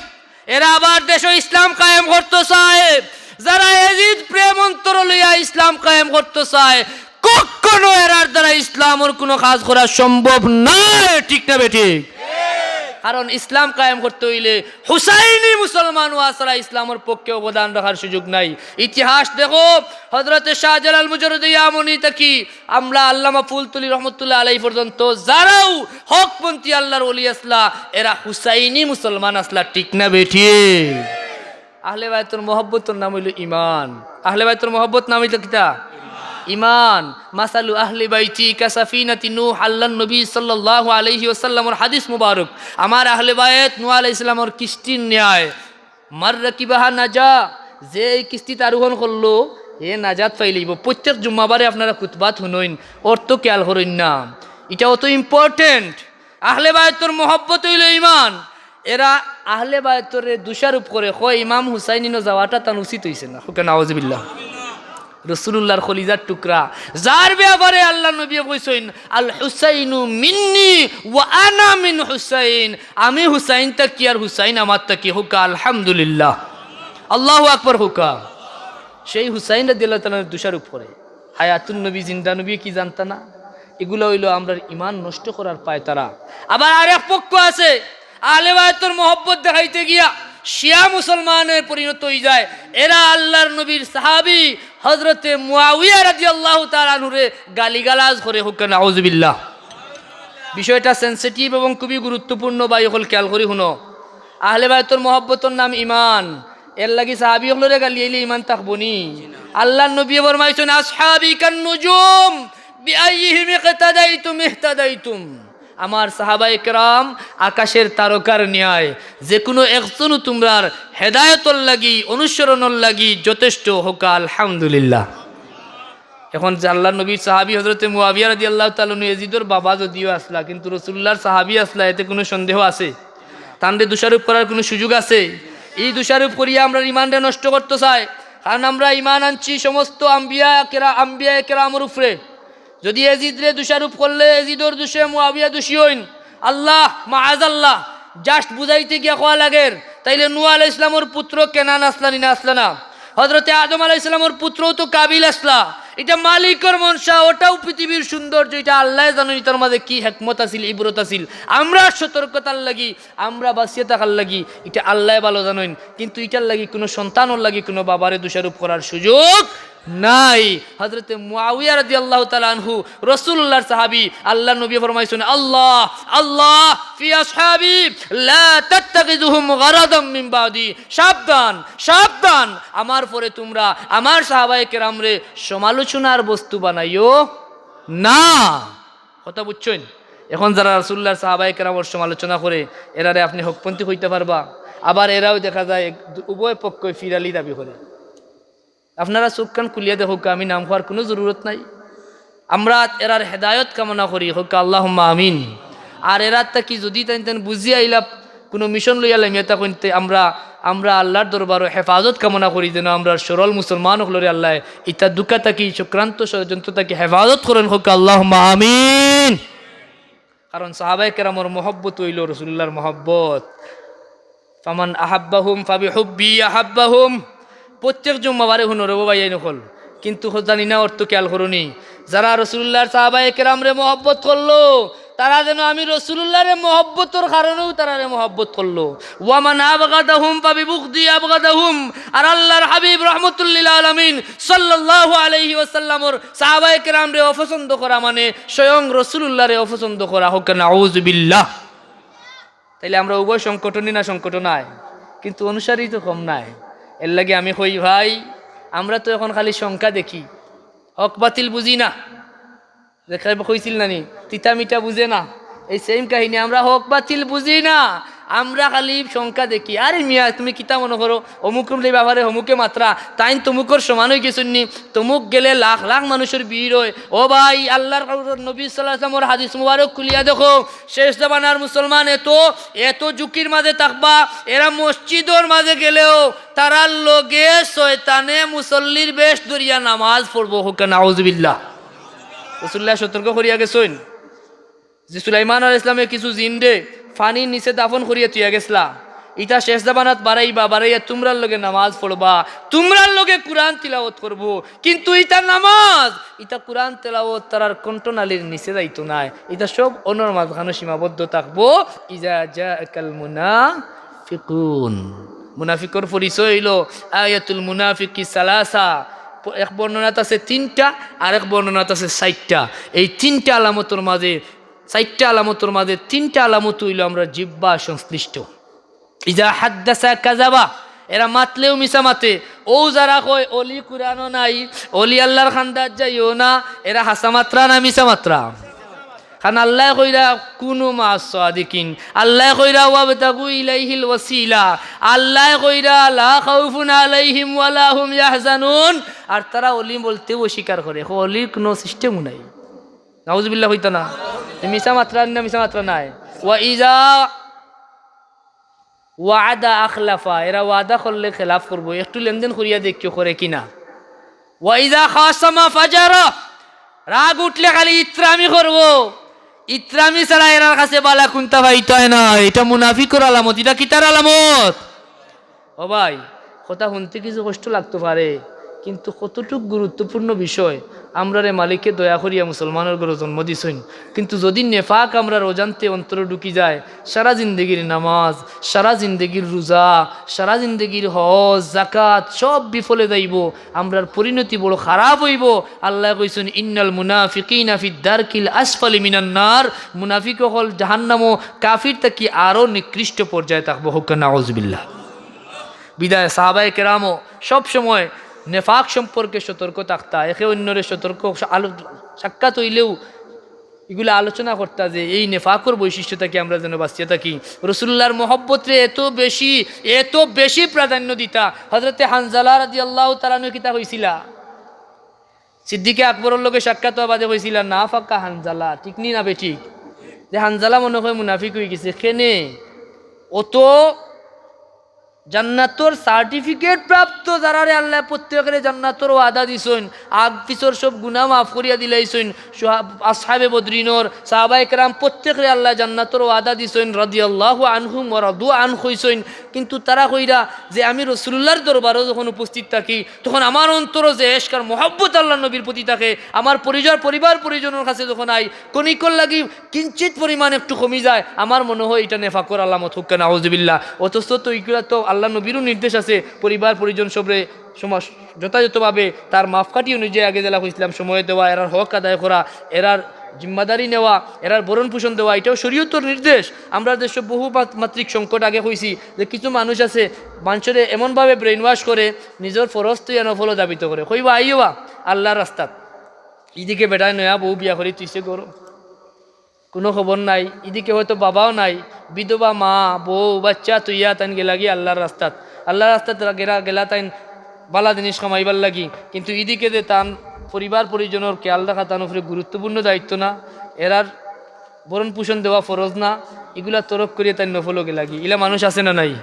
এরা আবার দেশো ইসলাম কায়েম করতো চায়। যারা এজিদ প্রেম অন্তরো লইয়া ইসলাম কায়েম করতো চায়, কখনো এরার দ্বারা ইসলামর কুনু কাজ করা সম্ভব নায়, ঠিক না বেঠিক? কারণ ইসলাম কায়েম করতে অইলে হুসাইনি মুসলমান অওয়া ছাড়া ইসলামর পক্ষে অবদান রাখার সুযোগ নাই। ইতিহাস দেখো, হযরতে শাহজালাল মুজাররদে ইয়ামনি থাকি আমলা আল্লামা ফুলতলি রহমতুল্লাহ আলাইহি পর্যন্ত যারাও হকপন্থী আল্লার ওলি আছলা, এরা হুসাইনি মুসলমান আছলা, ঠিক না বেঠিক? আহলে বায়তর মহব্বতর নাম অইলো ইমান। আহলে বায়তর মহব্বত নাম অইলো কিতা? ইমান। মাসালু আহলি বাইতি কাসাফিনাতি নূহ, আল্লার নবী সাল্লাল্লাহু আলাইহি ওয়াসাল্লামর হাদিস মুবারক। আমার আহলে বায়ত নূহ আলাইহিস সালামর কিস্তির ন্যায়। মান রাকিবাহা নাজা, যে এই কিস্তিত আরোহণ করলো, হে নাজাত পাইলিবো। প্রত্যেক জুম্মাবারে আপনারা খুতবাত হুনইন, অর্থ খেয়াল করইন না, ইটা অত important। আহলে বায়তর মহব্বত অইলো ইমান। এরা আহলে বায়তরে দোষারোপ করে, কয় ইমাম হুসাইন ইনো যাওয়াটা তান উচিত অইছে না। কউক্কা নাউজুবিল্লাহ। রসুলুল্লাহর কলিজার টুকরা, যার ব্যাপারে আল্লার নবীয়ে কইছইন, "আল হুসাইনু মিন্নি ওয়া আনা মিন হুসাইন", আমি হুসাইন থাকি আর হুসাইন আমার থাকি। কউক্কা আলহামদুলিল্লাহ, আল্লাহু আকবার কউক্কা। সেই হুসাইন রাদিয়াল্লাহু তাআলা আনহুরে দোষারোপ করে। হায়াতুন নবী, জিন্দা নবী কি জানতা না? এগুলা অইলো আমরার ইমান নষ্ট করার পায়তারা। আবার আরেক পক্ষ আছে, আহলে বায়তর মহব্বত দেখাইতে গিয়া শিয়া মুসলমানে পরিণত অইযায়। এরা আল্লার নবীর সাহাবী হযরতে মুয়াবিয়া রাদিয়াল্লাহু তাআলা আনহুরে গালিগালাজ করে, কউক্কা নাউজুবিল্লাহ। বিষয়টা sensitive এবং খুবই গুরুত্বপূর্ণ, ভাই অকল খেয়াল করি হুনো। আহলে বায়তর মহব্বতর নাম ইমান, এরলাগি সাহাবী অকলরে গালিয়াইলে ইমান থাকবো নি? আল্লার নবীয়ে ফরমাইছইন, "আসহাবি কান নুজুম, বিআইয়িহিম ইকতাদাইতুম ইহতাদাইতুম।" আমার সাহাবায়ে কেরাম আকাশের তারকার ন্যায়, যেকুনু একজনও তুমরার হেদায়েতর লাগি, অনুসরণর লাগি যথেষ্ট। কউক্কা আলহামদুলিল্লাহ। এখন যে আল্লার নবীর সাহাবী হযরতে মুয়াবিয়া রাদিয়াল্লাহু তাআলা আনহু এজিদর বাবা যদিও আছলা, কিন্তু রসুলুল্লাহর সাহাবী আছলা, এতে কুনু সন্দেহ আছে? তানরে দোষারোপ করার কুনু সুযোগ আছে? এই দোষারোপ করিয়া আমরার ইমানরে নষ্ট করতো চায়। কারণ আমরা ইমান আনছি সমস্ত আম্বিয়া কেরা-, আম্বিয়ায়ে কেরামর উপরে। যদি এজিদরে দোষারোপ করলে এজিদর দোষে মুয়াবিয়া দোষী অইন, আল্লাহ, মাআজাল্লাহ, just বুঝাইতে গিয়া কওয়া লাগের, তাইলে নূহ আলাইহিস সালামর পুত্র কেনান আছলা নি না আছলা না? হযরতে আদম আলাইহিস সালামর পুত্রও তো কাবিল আছলা। ইটা মালিকর মনশা, ওটাও পৃথিবীর সৌন্দর্য, ইটা আল্লায় জানইন, ইটার মাঝে কি হেকমত আছিল, ইবরত আছিল। আমরার সতর্কতার লাগি, আমরা বাঁচিয়া থাকার লাগি, ইটা আল্লায় ভালো জানইন। কিন্তু ইটার লাগি কুনু সন্তানর লাগি কুনু বাবারে দোষারোপ করার সুযোগ নাই। হযরতে মুয়াবিয়া রাদিয়াল্লাহু তাআলা আনহু রাসূলুল্লাহর সাহাবী, আল্লার নবীয়ে ফরমাইছইন, "আল্লাহ, আল্লাহ, ফি আসহাবি, লা তাত্তাখিযুহুম গারাদাম মিন বাদি।" সাবধান, সাবধান, আমার পরে তুমরা আমার সাহাবায়ে কেরামরে সমালোচনার বস্তু বানাইও না। কথা বুঝছইন? এখন যারা রাসূলুল্লাহর সাহাবায়ে কেরামর সমালোচনা করে, এরারে আপনে হকপন্থী কইতা পারবা? আবার এরাও দেখা যায় এক, উভয় পক্ষই ফিরালি দাবি করে। আপনারা চউখ কান খুলিয়া দেখউক্কা, আমি নাম কওয়ার কুনু জরুরত নাই। আমরা এরার হেদায়ত কামনা করি, কউক্কা আল্লাহুম্মা আমিন। আর এরার থাকি যুদি তাইন তাইন বুঝিয়া আইলা কুনু mission লইয়া লামিয়া থাকইন, তে আমরা, আমরা আল্লার দরবারো হেফাজত কামনা করি, যেন আমরার সরল মুসলমান অকলরে আল্লায় ইতা ধুকা থাকি, চক্রান্ত ষড়যন্ত্র থাকি হেফাজত করইন, কউক্কা আল্লাহুম্মা আমিন। কারণ সাহাবায়ে কেরামর মহব্বত অইলো রাসূলুল্লাহর মহব্বত। ফামান আহাব্বাহুম ফাবিহুব্বি আহাব্বাহুম। প্রত্যেক জুম্মাবারে হুনো রে ও ভাইয়াইন অকল, কিন্তু জানি না অর্থ খেয়াল করো নি। যারা রাসূলুল্লাহর সাহাবায়ে কেরামরে মহব্বত করলো, তারা যেন আমি রসুলুল্লাহরে মহব্বতর কারণেও তারারে মহব্বত করলো। ওয়ামান আবগাদাহুম ফাবিবুগদি আবগাদাহুম। আর আল্লাহর হাবিব রহমতুল্লিল আলামিন সাল্লাল্লাহু আলাইহি ওয়াসাল্লামর সাহাবায়ে কেরামরে অপছন্দ করা মানে স্বয়ং রসুলুল্লাহরে অপছন্দ করা। হোক নাউজুবিল্লাহ। তাইলে আমরা উভয় সংকটনই না সংকট নাই, কিন্তু অনুসারী তো কম নাই। এর লাগি আমি কই ভাই, আমরা তো এখন খালি সংখ্যা দেখি, হক বাতিল বুঝি না। যে কেউ কইছিল নানি, তিতা মিঠা বুঝে না, এই সেম কাহিনী। আমরা হক বাতিল বুঝি না, আমরা খালি সংখ্যা দেখি। আরে মিয়া, তুমি কিতা মনে করো, অমুক অমুক ব্যাপারে অমুকে মাতরা, তাইন তমুকর সমান অই গেছইন নি, তমুক গেলে লাখ লাখ মানুষর ভিড় অয়। ও ভাই, আল্লাহর নবী সাল্লাল্লাহু আলাইহি ওয়াসাল্লামর হাদিস মুবারক খুলিয়া দেখো, শেষ জামানার মুসলমান এত, এত ঝুঁকির মাঝে থাকবা, এরা মসজিদর মাঝে গেলেও তারার লগে শয়তানে মুসল্লির বেশ ধরিয়া নামাজ পড়বো। হোক নাউজুবিল্লাহ। রাসূলুল্লাহ সতর্ক করিয়া গেছইন যে সুলাইমান আলাইহিস সালামে কিছু জিনরে পানির নিচে দাফন করিয়া থুইয়া গেছলা, ইতা শেষ জামানাত বাড়াইবা, বাড়াইয়া তুমরার লগে নামাজ পড়বা, তুমরার লগে কুরআন তিলাওয়াত করবো, কিন্তু ইতা নামাজ, ইতা কুরআন তেলাওয়াত তারার কণ্ঠনালীর নিচে যাইতো নায়, ইতা সব অনর মাঝখানো সীমাবদ্ধ থাকবো। ইজা জাআকাল মুনাফিকুন, মুনাফিকর পরিচয় অইলো আয়াতুল মুনাফিকি সালাসা, এক বর্ণনাত আছে তিনটা, আর এক বর্ণনাত আছে চাইরটা। এই তিনটা আলামতর মাঝে, চাইরটা আলামতর মাঝে তিনটা আলামত অইলো আমরার জিব্বা সংশ্লিষ্ট। ইজা হাদ্দাসা কাযাবা, এরা মাতলেও মিছা মাতে। অউ যারা কয় অলি কুরআনো নাই, অলি আল্লাহর খান্দাত যাইও না, এরা হাছা মাতরা না মিছা মাতরা? কারণ আল্লায় কইরা কুনু মা'আস সাদিকিন, আল্লায় কইরা ওয়াবতাগু ইলাইহিল ওয়াসিলা, আল্লায় কইরা লা খাউফুন আলাইহিম ওয়ালা হুম ইয়াহজানুন। আর তারা অলি বলতেও অস্বীকার করে, কয় অলির কুনু সিস্টেমও নাই। নাউজুবিল্লাহ কইতা না? তে মিছা মাতরা না মিছা মাতরা নায়? ওয়া ইজা ওয়াদা আখলাফা, এরা ওয়াদা করলে খেলাফ করবো। একটু লেনদেন করিয়া দেখিও করে কিনা। ওয়া ইজা খাসামা ফাজারা, রাগ উঠলে খালি ইতরামি করবো। ইতরামি ছাড়া এরার কাছে বালা কুন্তা পাইতায় না। ইটা মুনাফিকর আলামত। ইটা কিতার আলামত? ও ভাই, কথা হুনতে কিছু কষ্ট লাগতো পারে, কিন্তু কতটুক গুরুত্বপূর্ণ বিষয়। আমরারে মালিকে দয়া করিয়া মুসলমানর ঘরো জন্ম দিছইন, কিন্তু যদি নেফাক আমরার অজান্তে অন্তরো ঢুকি যায়, সারা জিন্দেগির নামাজ, সারা জিন্দেগির রোজা, সারা জিন্দেগির হজ, যাকাত সব বিফলে যাইবো। আমরার পরিণতি বড় খারাপ অইবো। আল্লায় কইছইন, "ইন্নাল মুনাফিকিনা ফিদ দারকিল আসফালি মিনান নার।" মুনাফিক অকল জাহান্নামো কাফির থাকি আরো নিকৃষ্ট পর্যায়ে থাকবো। হোক নাউজুবিল্লাহ। বিদায় সাহাবায়ে কেরামও সব সময় নেফাক সম্পর্কে সতর্ক থাকতা, একে অন্যরে সতর্ক সা-, আলো-, সাক্ষাৎ অইলেও ইগুলা আলোচনা করতা যে এই নেফাকর বৈশিষ্ট্য থাকি আমরা যেন বাঁচিয়া থাকি। রাসূলুল্লাহর মহব্বতরে এত বেশি, এত বেশি প্রাধান্য দিতা। হযরতে হানজালা রাদিয়াল্লাহু তাআলা আনহু কিতা কইছিলা? সিদ্দিকে আকবরর লগে সাক্ষাৎ অওয়া বাদে কইছিলা, "নাফাকা হানজালা", ঠিক নি না বেঠিক? যে হানজালা মনে হয় মুনাফিক অই গেছে। কেনে? অত জান্নাতর certificate প্রাপ্ত যারারে আল্লায় প্রত্যেকরে জান্নাতর ওয়াদা দিছইন, আগ পিছর সব গুনাহ মাফ করিয়া দিলাইছইন, সুহা-, আসহাবে বদরিনর, সাহাবায়ে কেরাম প্রত্যেকরে আল্লায় জান্নাতর ওয়াদা দিছইন, রাদিয়াল্লাহু আনহুম ওয়া রাদু আন কইছইন। কিন্তু তারা কইরা যে আমি রাসূলুল্লাহর দরবারো যখন উপস্থিত থাকি, তখন আমার অন্তরো যে এশক আর মহব্বত আল্লাহর নবীর প্রতি থাকে, আমার পরিবার, পরিবার পরিজনর কাছে যখন আই, কণিকর লাগি কিঞ্চিত পরিমাণ একটু কমি যায়, আমার মনে হয় ইটা নেফাকর আলামত। হোক নাউজুবিল্লাহ। অথচ তো ইগুলা তো আল্লাহর নবীরও নির্দেশ আছে, পরিবার পরিজন সবরে সমাজ যথাযথভাবে তার মাপকাঠি অনুযায়ী আগে যেলা কইছিলাম সময় দেওয়া, এরার হক আদায় করা, এরার জিম্মাদারি নেওয়া, এরার ভরণ পোষণ দেওয়া, ইটাও শরীয়তর নির্দেশ। আমরার দেশো বহু মাত-, মাত্রিক সংকট আগে কইছি যে কিছু মানুষ আছে মানষরে এমনভাবে brainwash করে নিজর ফরজ থইয়া নফলও ধাবিত করে। কইবা, "আইওবা আল্লাহর রাস্তাত।" ইদিকে বেটায় নয়া বউ বিয়া করি থইছে ঘরো, কুনু খবর নাই। ইদিকে হয়তো বাবাও নাই, বিধবা মা, বউ, বাচ্চা থইয়া তাইন গেলাগি আল্লাহর রাস্তাত। আল্লাহর রাস্তাত গেলা, গেলা তাইন বালা জিনিস কামাইবার লাগি। কিন্তু ইদিকে যে তান পরিবার পরিজনর খেয়াল রাখা তান উপরে গুরুত্বপূর্ণ দায়িত্ব না, এরার ভরণ পোষণ দেওয়া ফরজ না, ইগুলা তরক করিয়া তাইন নফলও গেলাগি। ইলা মানুষ আছে না নাই?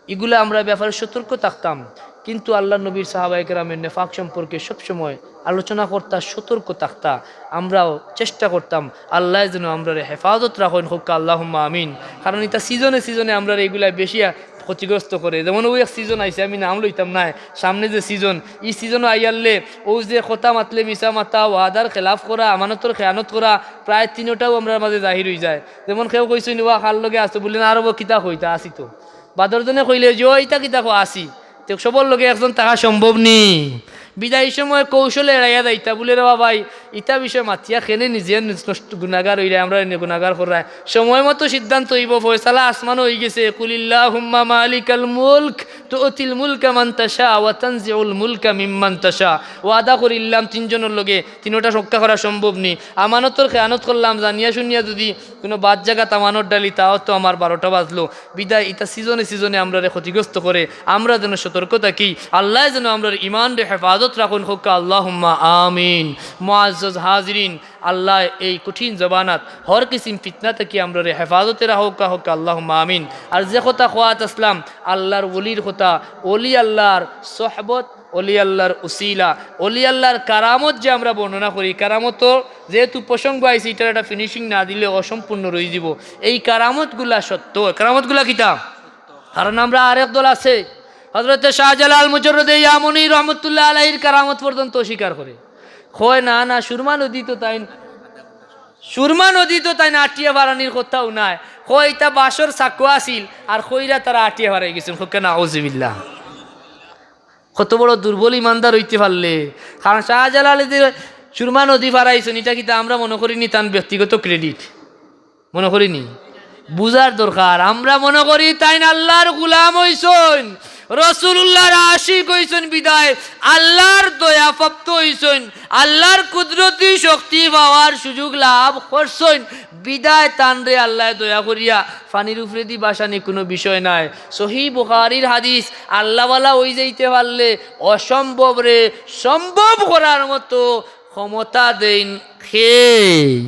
ইগুলা আমরা ব্যাপারে সতর্ক থাকতাম। কিন্তু আল্লাহর নবীর সাহাবায়ে কেরামের নেফাক সম্পর্কে সবসময় আলোচনা করতা, সতর্ক থাকতা। আমরাও চেষ্টা করতাম আল্লায় যেন আমরারে হেফাজত রাখইন, হোক আল্লাহুম্মা আমিন। কারণ ইতা সিজনে সিজনে আমরারে ইগুলা বেশি আ-, ক্ষতিগ্রস্ত করে। যেমন অউ এক সিজন আইছে, আমি নাম লইতাম নায়, সামনে যে সিজন, ই সিজনও আইয়ারলে অউ যে কথা মাতলে মিছা মাতা, ওয়াদার খেলাফ করা, আমানতর খেয়ানত করা, প্রায় তিনোটাউ আমরার মাঝে জাহির অইযায়। যেমন কেউ কইছইন, "ওয়া, কার লগে আছো?" বুলে, "না, আরো কিতা কইতা, আছি তো।" বাদর জনে কইলে যে, "ও, ইতা কিতা কও, আছি।" তে সবর লগে একজন থাকা সম্ভব নি। বিদায় সময় কৌশলে এড়াইয়া যাইতা, বুলে, "রে বা ভাই, ইতা বিষয় মাতিয়া কেনে নিজে নষ্ট গুনাগার অইরায়, আমরারে নি গুনাগার কররায়।" সময় মতো সিদ্ধান্ত অইবো, ফয়সালা আসমানো অইগেছে, "কুলিল্লাহুম্মা মালিকাল মুলক তুতিল মুলকা মান তাশা ওয়া তানজিউল মুলকা মিম্মান তাশা।" ওয়াদা করিলাম তিনজনর লগে, তিনোটা রক্ষা করা সম্ভব নি। আমানতর খেয়ানত করলাম, জানিয়া শুনিয়া যুদি কুনু বাদ জাগাত আমানত ডালি, তাও তো আমার বারোটা বাজলো। বিদায় ইতা সিজনে সিজনে আমরারে ক্ষতিগ্রস্ত করে, আমরা যেন সতর্ক থাকি। আল্লায় যেন আমরার ইমানরে হেফাজত রাখইন, কউক্কা আল্লাহুম্মা আমিন। মুআজ্জাজ হাজিরিন, আল্লায় এই কঠিন জমানাত হর কিসিম ফিতনা থাকি আমরারে হেফাজতে রাখউক্কা, কউক্কা আল্লাহুম্মা আমিন। আর যে কথা কওয়াত আসলাম, আল্লার ওলির কথা, ওলি আল্লার সোহবত, ওলি আল্লার উসিলা, ওলি আল্লার কারামত যে আমরা বর্ণনা করি, কারামতর যেহেতু প্রসঙ্গ আইছে, ইটার একটা finishing না দিলে অসম্পূর্ণ রইযিবো। এই কারামতগুলা সত্য, কারামতগুলা কিতা? কারণ আমরা আরেক দল আছে, হযরতে শাহজালাল মুজাররদে ইয়ামনি রহমতুল্লাহ আলাইহির কারামত পর্যন্ত অস্বীকার করে, কয়, "না, না, সুরমা নদী তো তাইন, সুরমা নদী তো তাইন আটিয়া ফারানির কথাউ নায়।" কয়, "ইতা বাঁশর চাকু আছিল, আর কইরা তারা আটিয়া ফারাই গেছইন।" কউক্কা নাউজুবিল্লাহ। কত বড় দুর্বল ইমানদার অইতে পারলে। কারণ শাহজালালে যে সুরমা নদী ফারাইছইন, ইটা কিতা আমরা মনো করি নি তান ব্যক্তিগত credit? মনো করি নি? বুঝার দরকার। আমরা মনো করি তাইন আল্লার গুলাম অইছইন, রসুলুল্লাহর আশিক অইছইন, বিদায় আল্লার দয়াপ্রাপ্ত অইছইন, আল্লার কুদরতি শক্তি পাওয়ার সুযোগ লাভ করছইন, বিদায় তানরে আল্লায় দয়া করিয়া ফানির উপরেদি বাসানি কুনু বিষয় নায়। সহি বুখারীর হাদিস, আল্লাওয়ালা অইযাইতে পারলে অসম্ভবরে সম্ভব করার মতো ক্ষমতা দেইন কে?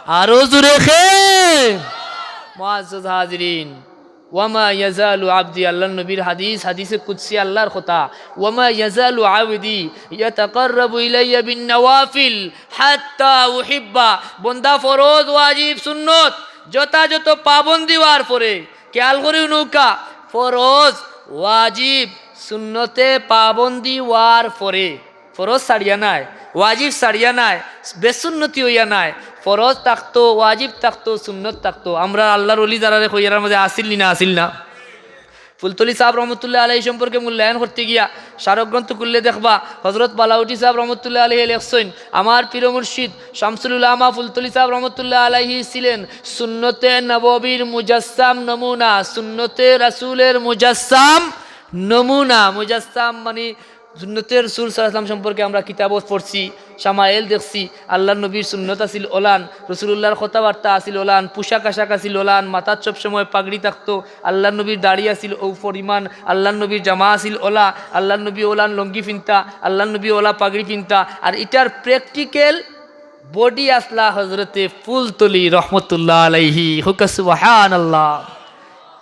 আরো জোরে কে? মুআজ্জাজ হাজিরিন, "ওয়ামা ইয়াজালু আবদি", আল্লার নবীর হাদিস, হাদিসে কুদসি আল্লার কথা, "ওয়ামা ইয়াজালু আবদি ইয়াতাকাররাবু ইলাইয়া বিন নাওয়াফিল হাত্তা উহিব্বা", বন্দা ফরজ, ওয়াজিব, সুন্নত যথাযথ পাবন্দি অওয়ার পরে, খেয়াল করি হুনউক্কা, ফরজ, ওয়াজিব, সুন্নতে পাবন্দি অওয়ার পরে, ফরজ ছাড়িয়া নায়, ওয়াজিব ছাড়িয়া নায়, বেসুন্নতি অইয়া নায়, ফরজ থাকতো, ওয়াজিব থাকতো, সুন্নত থাকতো। আমরা আল্লার ওলি যারারে কই, এরার মাঝে আছিল নি না, আছিল না? ফুলতলি সাব রহমতুল্লাহ আলাইহি সম্পর্কে মূল্যায়ন করতে গিয়া স্মারক গ্রন্থ খুললে দেখবা, হযরত বালাউটি সাব রহমতুল্লাহ আলাইহি লেখছইন, "আমার পীর মুর্শিদ শামসুল উলামা ফুলতলি সাব রহমতুল্লাহ আলাইহি ছিলেন সুন্নতে নববীর মুজাসসাম নমুনা, সুন্নতে রাসূলের মুজাসসাম নমুনা।" মুজাসসাম মানে সুন্নতে রাসূল সাল্লাল্লাহু আলাইহি ওয়াসাল্লাম সম্পর্কে আমরা কিতাবো পড়ছি, শামায়েল দেখছি, আল্লার নবীর সুন্নত আছিল অলান, রসুলুল্লাহর কথাবার্তা আছিল অলান, পোশাক আশাক আছিল অলান, মাথাত সব সময় পাগড়ি থাকতো, আল্লার নবীর দাড়ি আছিল অউ পরিমাণ, আল্লার নবীর জামা আছিল অলা, আল্লার নবী অলান লুঙ্গি ফিনতা, আল্লার নবী অলা পাগড়ি ফিনতা। আর ইটার practical body আছলা হযরতে ফুলতলি রহমতুল্লাহ আলাইহি। কউক্কা সুবহানাল্লাহ।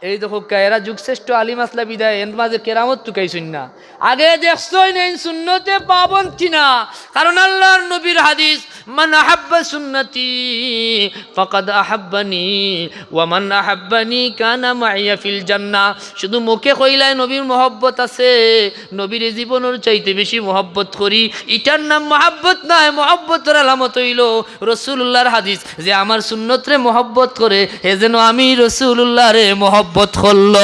এই দেখউক্কা, এরা যুগশ্রেষ্ঠ আলিম আছলা বিদায় এন মাঝে কেরামত তুকাইছইন না। আগে দেখছইন এইন সুন্নতে পাবন্দ কিনা, কারণ আল্লার নবীর হাদিস, "মান আহাব্বা সুন্নতি ফাকাদ আহাব্বানি, ওয়া মান আহাব্বানি কানা মাইয়া ফিল জান্নাহ।" শুধু মুখে কইলায় নবীর মহব্বত আছে, নবীরে জীবনর চাইতে বেশি মহব্বত করি, ইটার নাম মহব্বত নায়। মহব্বতর আলামত অইলো রসুলুল্লাহর হাদিস, "যে আমার সুন্নতরে মহব্বত করে, হে যেন আমি রসুলুল্লাহরে মহব্বত করলো।"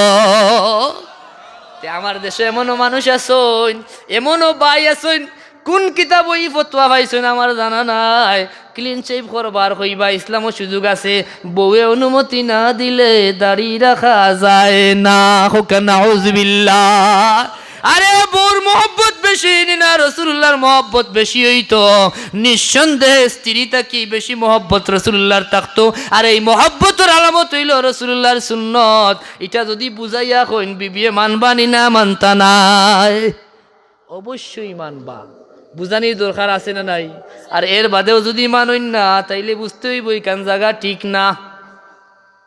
তে আমার দেশো এমনও মানুষ আছইন, এমনও ভাই আছইন, কুন কিতাবো ই ফতোয়া পাইছইন আমার জানা নাই। Clean shave করবার কইবা, ইসলামো সুযোগ আছে, বউয়ে অনুমতি না দিলে দাড়ি রাখা যায় না। কউক্কা নাউজুবিল্লাহ। আরে, বউর মহব্বত বেশি নি না রসুলুল্লাহর মহব্বত বেশি অইতো? নিঃসন্দেহে স্ত্রী থাকি বেশি মহব্বত রসুলুল্লাহর থাকতো। আর এই মহব্বতর আলামত অইলো রসুলুল্লাহর সুন্নত। ইটা যুদি বুঝাইয়া কইন, বিবিয়ে মানবা নি না মানতা নায়? অবশ্যই মানবা, বুঝানির দরকার আছে না নাই? আর এর বাদেও যুদি মানইন না, তাইলে বুঝতে অইবো ইখান জাগা ঠিক না।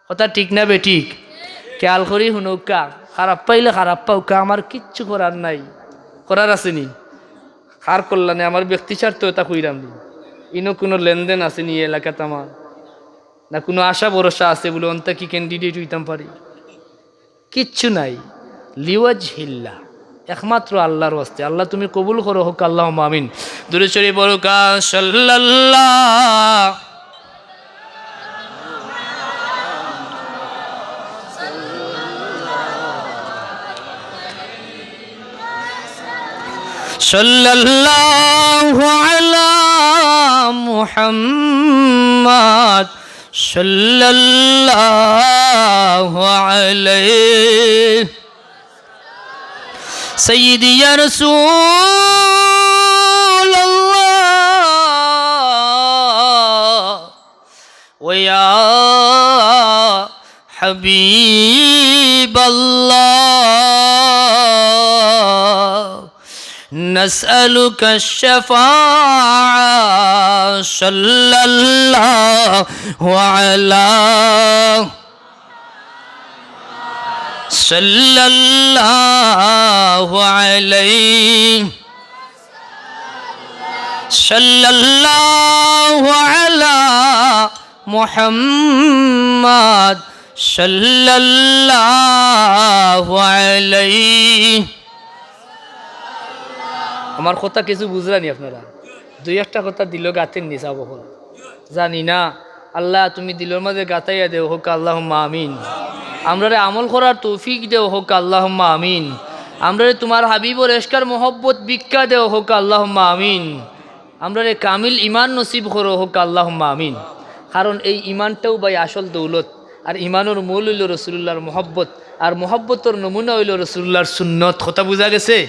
কথা ঠিক না বেঠিক? খেয়াল করি হুনউক্কা, খারাপ পাইলে খারাপ পাউক্কা, আমার কিচ্ছু করার নাই। করার আছে নি? কার কল্যাণে? আমার ব্যক্তি স্বার্থ ইতা কইরাম নি। ইনো কুনু লেনদেন আছে নি এলাকাত আমার? না কুনু আশা ভরসা আছে বুলে অন্তা কি candidate অইতাম পারি? কিচ্ছু নাই। লিওয়াজহিল্লাহ, একমাত্র আল্লাহর ওয়াস্তে। আল্লাহ, তুমি কবুল করো, কউক্কা আল্লাহুম্মা আমিন। দুরূদ শরীফ পড়ুক্কা, সাল্লাল্লাহ। সাল্লাল্লাহু আলা মুহাম্মাদ, সাল্লাল্লাহু আলাইহি। সাইয়্যিদি ইয়া রাসূলুল্লাহ, ওয়া ইয়া হাবিবাল্লাহ, নাসআলুকা শাফাআ, সাল্লাল্লাহু আলা, সাল্লাল্লাহু আলাইহি, সাল্লাল্লাহু আলা মুহাম্মাদ, সাল্লাল্লাহু আলাইহি। আমার কথা কিছু বুঝরা নি আপনারা? দুই একটা কথা দিলো গাতের নিচা বহল। জানি না। আল্লাহ, তুমি দিলর মাঝে গাতাইয়া দেও, কউক্কা আল্লাহুম্মা আমিন। আমরারে আমল করার তৌফিক দেও, কউক্কা আল্লাহুম্মা আমিন। আমরারে তুমার হাবিবর এশক আর মহব্বত ভিক্ষা দেও, কউক্কা আল্লাহুম্মা আমিন। আমরারে কামিল ইমান নসিব করো, কউক্কা আল্লাহুম্মা আমিন। কারণ এই ইমানটাউ ভাই আসল দৌলত, আর ইমানর মূল অইলো রসুলুল্লাহর মহব্বত, আর মহব্বতর নমুনা অইলো রসুলুল্লাহর সুন্নত। কথা বুঝা গেছে?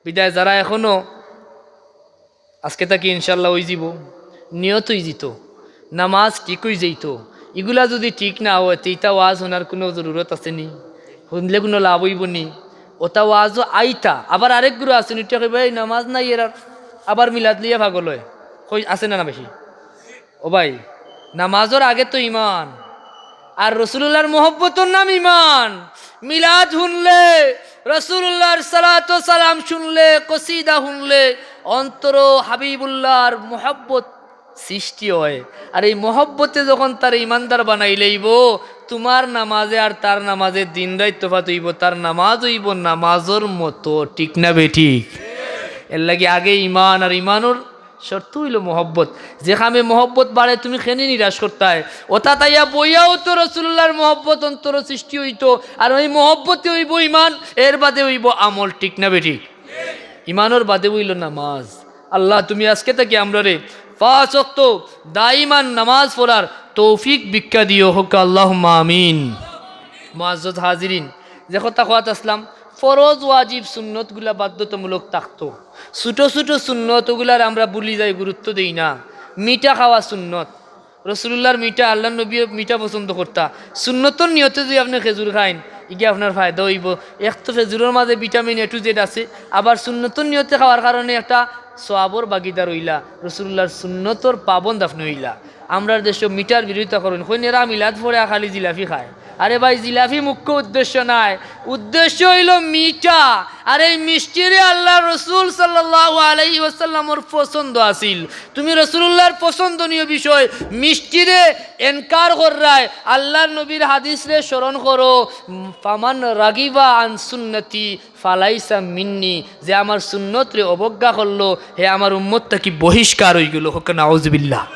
বিদায় যারা এখনো আজকে থাকি ইনশাআল্লাহ অইযিবো, নিয়ত অইযিতো, নামাজ ঠিক অইযাইতো। ইগুলা যুদি ঠিক না অয়, তে ইতা ওয়াজ হুনার কুনু জরুরত আছে নি? হুনলে কুনু লাভ অইবো নি? অতা ওয়াজও আইতা, আবার আরেকগুলো আছে নি, ইতা কইবা, "এই নামাজ নাই এরার", আবার মিলাদ লইয়া পাগল অয়। কই আছে না, না বেশি? ও ভাই, নামাজর আগে তো ইমান, আর রসুলুল্লাহর মহব্বতর নাম ইমান। মিলাদ হুনলে, রসুলুল্লাহর সালাত ও সালাম হুনলে, কসিদা হুনলে, অন্তরো হাবিবুল্লাহর মহব্বত সৃষ্টি অয়। আর এই মহব্বতে যখন তারে ইমানদার বানাইলাইবো, তুমার নামাজে আর তার নামাজে দিন রাইত তফাত অইবো। তার নামাজ অইবো নামাজর মতো, ঠিক না বেঠিক? এরলাগি আগে ইমান, আর ইমানর শর্ত অইলো মহব্বত। যে কামে মহব্বত বাড়ে, তুমি কেনে নিরাশ করতায়? অতাত আইয়া বইয়াও তো রসুলুল্লাহর মহব্বত অন্তরো সৃষ্টি অইতো, আর ওই মহব্বতে অইবো ইমান, এর বাদে অইবো আমল, ঠিক না বেঠিক? ইমানর বাদে অইলো নামাজ। আল্লাহ, তুমি আজকে থাকি আমরারে পাঁচ ওয়াক্ত দাইমান নামাজ পড়ার তৌফিক ভিক্ষা দিও, কউক্কা আল্লাহুম্মা আমিন। মুআজ্জাজ হাজিরিন, যে কথা কওয়াত আছলাম, ফরজ ওয়াজিব সুন্নতগুলা বাধ্যতামূলক থাকতো। ছোট ছোট সুন্নত, ওগুলার আমরা ভুলি যাই, গুরুত্ব দেই না। মিঠা খাওয়া সুন্নত, রসুলুল্লাহর মিঠা, আল্লাহর নবীয়ে মিঠা পছন্দ করতা। সুন্নতর নিয়তে যুদি আপনে খেজুর খাইন, ইগিয়ে আপনার ফায়দা অইবো। এক তো খেজুরর মাঝে ভিটামিন A to Z আছে, আবার সুন্নতর নিয়তে খাওয়ার কারণে একটা সওয়াবর ভাগীদার অইলা, রসুলুল্লাহর সুন্নতর পাবন্দ আপনে অইলা। আমরার দেশো মিঠার বিরোধিতা করইন, কইন, "এরা মিলাদ পড়ে আর খালি জিলাপি খায়।" আরে ভাই, জিলাপি মুখ্য উদ্দেশ্য নায়, উদ্দেশ্য অইলো মিঠা। আর এই মিষ্টিরে আল্লাহর রসুল সাল্লাল্লাহু আলাইহি ওয়াসাল্লামর পছন্দ আছিল। তুমি রসুলুল্লাহর পছন্দনীয় বিষয় মিষ্টিরে এনকার কররায়। আল্লাহর নবীর হাদিসরে স্মরণ করো, "ফামান রাগিবা আন সুন্নতি ফালাইসা মিন্নি", যে আমার সুন্নতরে অবজ্ঞা করলো, হে আমার উম্মত থাকি বহিষ্কার অইগেলো। কউক্কা নাউজুবিল্লাহ।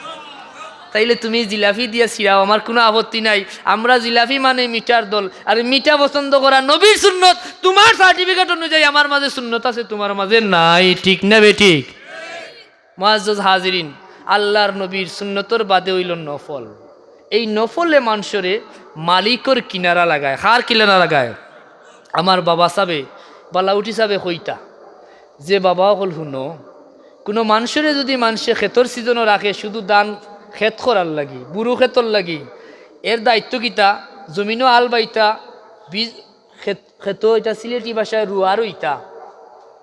তাইলে তুমি জিলাপি দিয়া ছিড়াও, আমার কুনু আপত্তি নাই। আমরা জিলাপি মানে মিঠার দল, আর মিঠা পছন্দ করা নবীর সুন্নত। তুমার certificate অনুযায়ী আমার মাঝে সুন্নত আছে, তুমার মাঝে নাই, ঠিক না বেঠিক? মুআজ্জাজ হাজিরিন, আল্লাহর নবীর সুন্নতর বাদে অইলো নফল। এই নফলে মানষরে মালিকর কিনারা লাগায়। কার কিনারা লাগায়? আমার বাবা সাবে, বালাউটি সাবে কইতা যে, "বাবা অকল হুনো, কুনু মানষরে যুদি মানষে খেতর season-ও রাখে শুধু ধান খেত করার লাগি, বুরু খেতর লাগি, এর দায়িত্ব কিতা? জমিনো আল বাইতা, বীজ খেত, খেতো ইটা সিলেটি ভাষায় রুয়া রুইতা,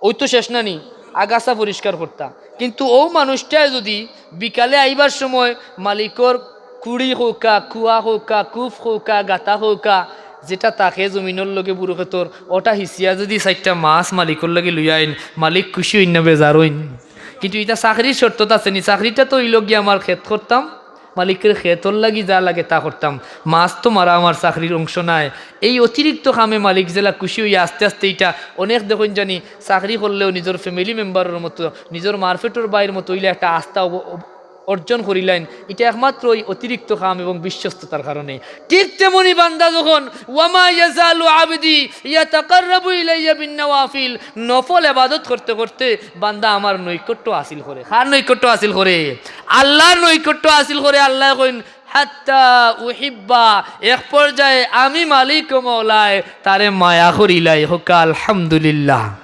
অউ তো শেষ না নি, আগাছা পরিষ্কার করতা। কিন্তু অউ মানুষটায় যুদি বিকালে আইবার সময় মালিকর কুড়ি কউক্কা, কুয়া কউক্কা, কুফ কউক্কা, গাতা কউক্কা, যেটা থাকে জমিনর লগে বুরু খেতর, অটা হিচিয়া যুদি চাইরটা মাছ মালিকর লগে লইয়া আইন, মালিক খুশি অইন না বেজার অইন?" কিন্তু ইটা চাকরির শর্তত আছে নি, চাকরিটা তো অইলো গিয়া আমার খেত করতাম, মালিকর খেতর লাগি যা লাগে তা করতাম, মাছ তো মারা আমার চাকরির অংশ নায়। এই অতিরিক্ত কামে মালিক যেলা খুশি অইয়া আস্তে আস্তে ইটা অনেক দেখইন জানি চাকরি করলেও নিজর family member-র মতো, নিজর মারফেটর ভাইর মতো অইলা একটা আস্থা অব-, অব-, অর্জন করিলাইন। ইটা একমাত্র ওই অতিরিক্ত কাম এবং বিশ্বস্ততার কারণে। ঠিক তেমনি বান্দা যখন ওয়ামা ইয়াজালু আবদি ইয়াতাকাররাবু ইলাইয়া বিন নাওয়াফিল, নফল ইবাদত করতে করতে বান্দা আমার নৈকট্য হাসিল করে। কার নৈকট্য হাসিল করে? আল্লাহর নৈকট্য হাসিল করে। আল্লায় কইন, "হাত্তা উহিব্বা", এক পর্যায়ে আমি মালিক ও মওলায় তারে মায়া করিলাই। কউক্কা আলহামদুলিল্লাহ।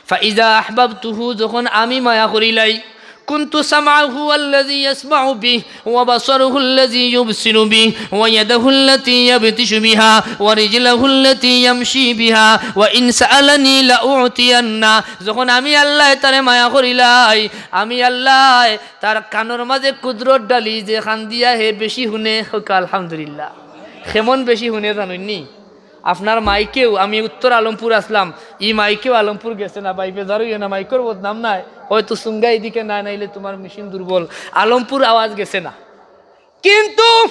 "ফাইজা আহবাবতুহু", যখন আমি মায়া করিলাই, "কুনতু সামআহু আল্লাযী ইয়াসমাউ বিহ, ওয়া বাসারাহু আল্লাযী ইউবসিরু বিহ, ওয়া ইয়াদাহু আল্লাতী ইয়াবতিশু বিহা, ওয়া রিজলাহু আল্লাতী ইয়ামশী বিহা, ওয়া ইন সাআলানী লাউতিয়ান্না।" যখন আমি আল্লায় তারে মায়া করিলাই, আমি আল্লায় তার কানর মাঝে কুদরত ঢালি, যে কান দিয়া হে বেশি হুনে। কউক্কা আলহামদুলিল্লাহ। কেমন বেশি হুনে জানইননি? আপনার মাইকেও, আমি উত্তর আলমপুর আছলাম, ই মাইকেও আলমপুর গেছে না, ভাই বেজার অইও না, মাইকর বদনাম নায়, হয়তো সুঙ্গা ইদিকে নায়, নাইলে তুমার মেশিন দুর্বল, আলমপুর আওয়াজ গেছে না। কিন্তু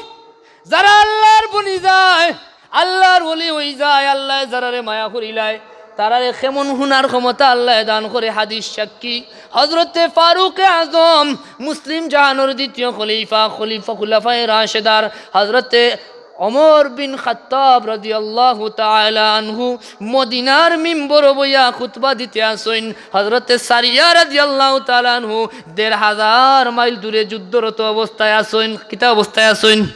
যারা আল্লাহর বনি যায়, আল্লাহর ওলি অইযায়, আল্লায় যারারে মায়া করিলায়, তারারে কেমন হুনার ক্ষমতা আল্লায় দান করে। হাদিস সাক্ষী হযরতে ফারুকে আজম, মুসলিম জাহানর দ্বিতীয় খলিফা, খলিফা, খুলাফায়ে রাশেদার হযরতে ওমর বিন খাত্তাব রাদিয়াল্লাহু তাআলা আনহু মদিনার মিম্বরো বইয়া খুতবা দিতে আছইন। হযরতে সারিয়া রাদিয়াল্লাহু তাআলা আনহু দেড় হাজার মাইল দূরে যুদ্ধরত অবস্থায় আছইন। কিতা অবস্থায় আছইন?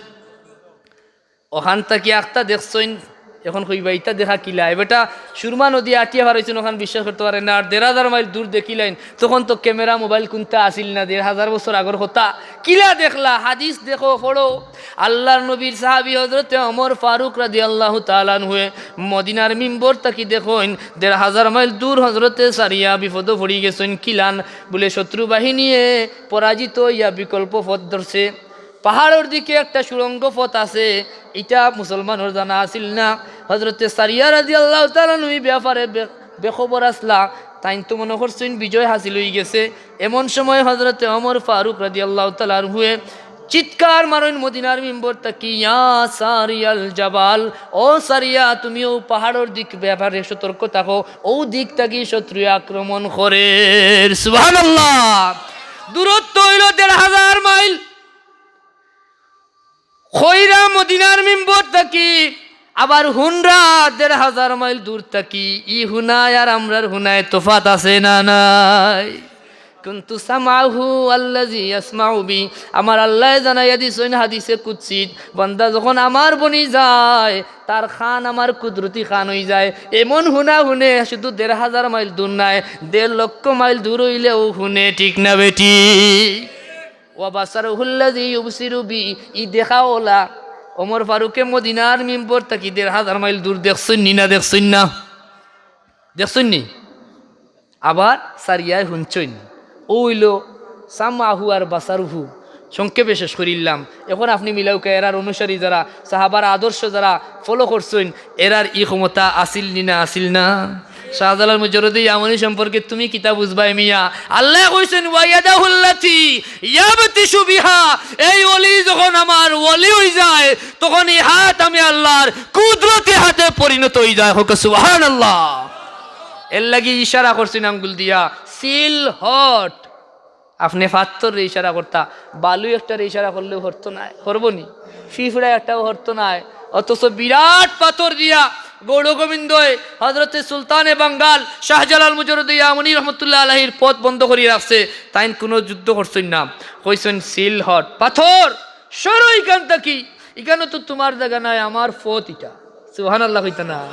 অখান থাকি আখতা দেখছইন, এখন কইবা, "ইতা দেখা কিলা?" এ বেটা, সুরমা নদী আটিয়া পার অইছইন, অখান বিশ্বাস করতে পারে না। আর দেড় হাজার মাইল দূর দেখিলাইন, তখন তো camera, mobile কুন্তা আছিল না, দেড় হাজার বছর আগর কথা। কিলা দেখলা? হাদিস দেখো, পড়ো। আল্লাহর নবীর সাহাবী হযরতে ওমর ফারুক রাদিয়াল্লাহু তাআলা আনহুয়ে মদিনার মিম্বর থাকি দেখইন, দেড় হাজার মাইল দূর হযরতে সারিয়া বিপদো পড়ি গেছইন। কিলান? বুলে, শত্রু বাহিনীয়ে পরাজিত অইয়া বিকল্প পথ ধরছে। পাহাড়র দিকে একটা সুড়ঙ্গ পথ আছে, ইটা মুসলমানর জানা আছিল না। হযরতে সারিয়া রাদিয়াল্লাহু তাআলা আনহু ই ব্যাপারে বে-, বেখবর আছলা। তাইন তো মনো করছইন বিজয় হাসিল অইগেছে। এমন সময় হযরতে ওমর ফারুক রাদিয়াল্লাহু তাআলা আনহুয়ে চিৎকার মারইন মদিনার মিম্বর থাকি, "ইয়া সারিয়াল জাবাল, ও সারিয়া, তুমি অউ পাহাড়র দিক ব্যাপারে সতর্ক থাকো, অউ দিক থাকি শত্রুয়ে আক্রমণ করের।" সুবহানাল্লাহ। দূরত্ব অইলো দেড় হাজার মাইল। কইরা মদিনার মিম্বর থাকি, আবার হুনরা দেড় হাজার মাইল দূর থাকি। ই হুনায় আর আমরার হুনায় তফাত আছে না নাই? কুনতু সামআহু আল্লাযী ইয়াসমাউ বি। আমার আল্লায় জানাইয়া দিছইন হাদিসে কুদসিত, বান্দা যখন আমার বনি যায়, তার কান আমার কুদরতি কান অইযায়। এমন হুনা হুনে, শুধু দেড় হাজার মাইল দূর নায়, দেড় লক্ষ মাইল দূর অইলেও হুনে, ঠিক না বেঠিক? ওয়া বাসারুহুল্লাযী ইউবসিরু বি, ই দেখাওলা। ওমর ফারুকে মদিনার মিম্বর থাকি দেড় হাজার মাইল দূর দেখছইন নি না দেখছইন না? দেখছইন নি? আবার সারিয়ায় হুনছইন। অউ অইলো সামআহু আর বাসারুহু। সংক্ষেপে শেষ করিলাম। এখন আপনে মিলাউক্কা, এরার অনুসারী যারা, সাহাবার আদর্শ যারা follow করছইন, এরার ই ক্ষমতা আছিল নি না আছিল না? শাহজালাল মুজাররদে ইয়ামনি সম্পর্কে তুমি কিতা বুঝবায় মিয়া? আল্লায় কইছইন, "ওয়া ইয়াদাহুল্লাতী ইয়াবতিশু বিহা।" এই ওলি যখন আমার ওলি অইযায়, তখন ই হাত আমি আল্লার কুদরতি হাতে পরিণত অইযায়। কউক্কা সুবহানাল্লাহ। এরলাগি ইশারা করছইন আঙ্গুল দিয়া, সিলহট। আপনে পাত্থররে ইশারা করতা, বালু একটারে ইশারা করলেও হরতো নায়, হরবো নি? ফিফড়া একটাও হরতো নায়। অথচ বিরাট পাথর দিয়া গৌড়গোবিন্দয় হযরতে সুলতানে বাঙ্গাল শাহজালাল মুজাররদে ইয়ামনি রহমতুল্লাহ আলাইহির পথ বন্ধ করি রাখছে। তাইন কুনু যুদ্ধ করছইন না, কইছইন, "সিলহট, পাথর, সরো ইখান থাকি, ইখানো তো তুমার জাগা নায়, আমার পথ ইটা।" সুবহানাল্লাহ কইতা না?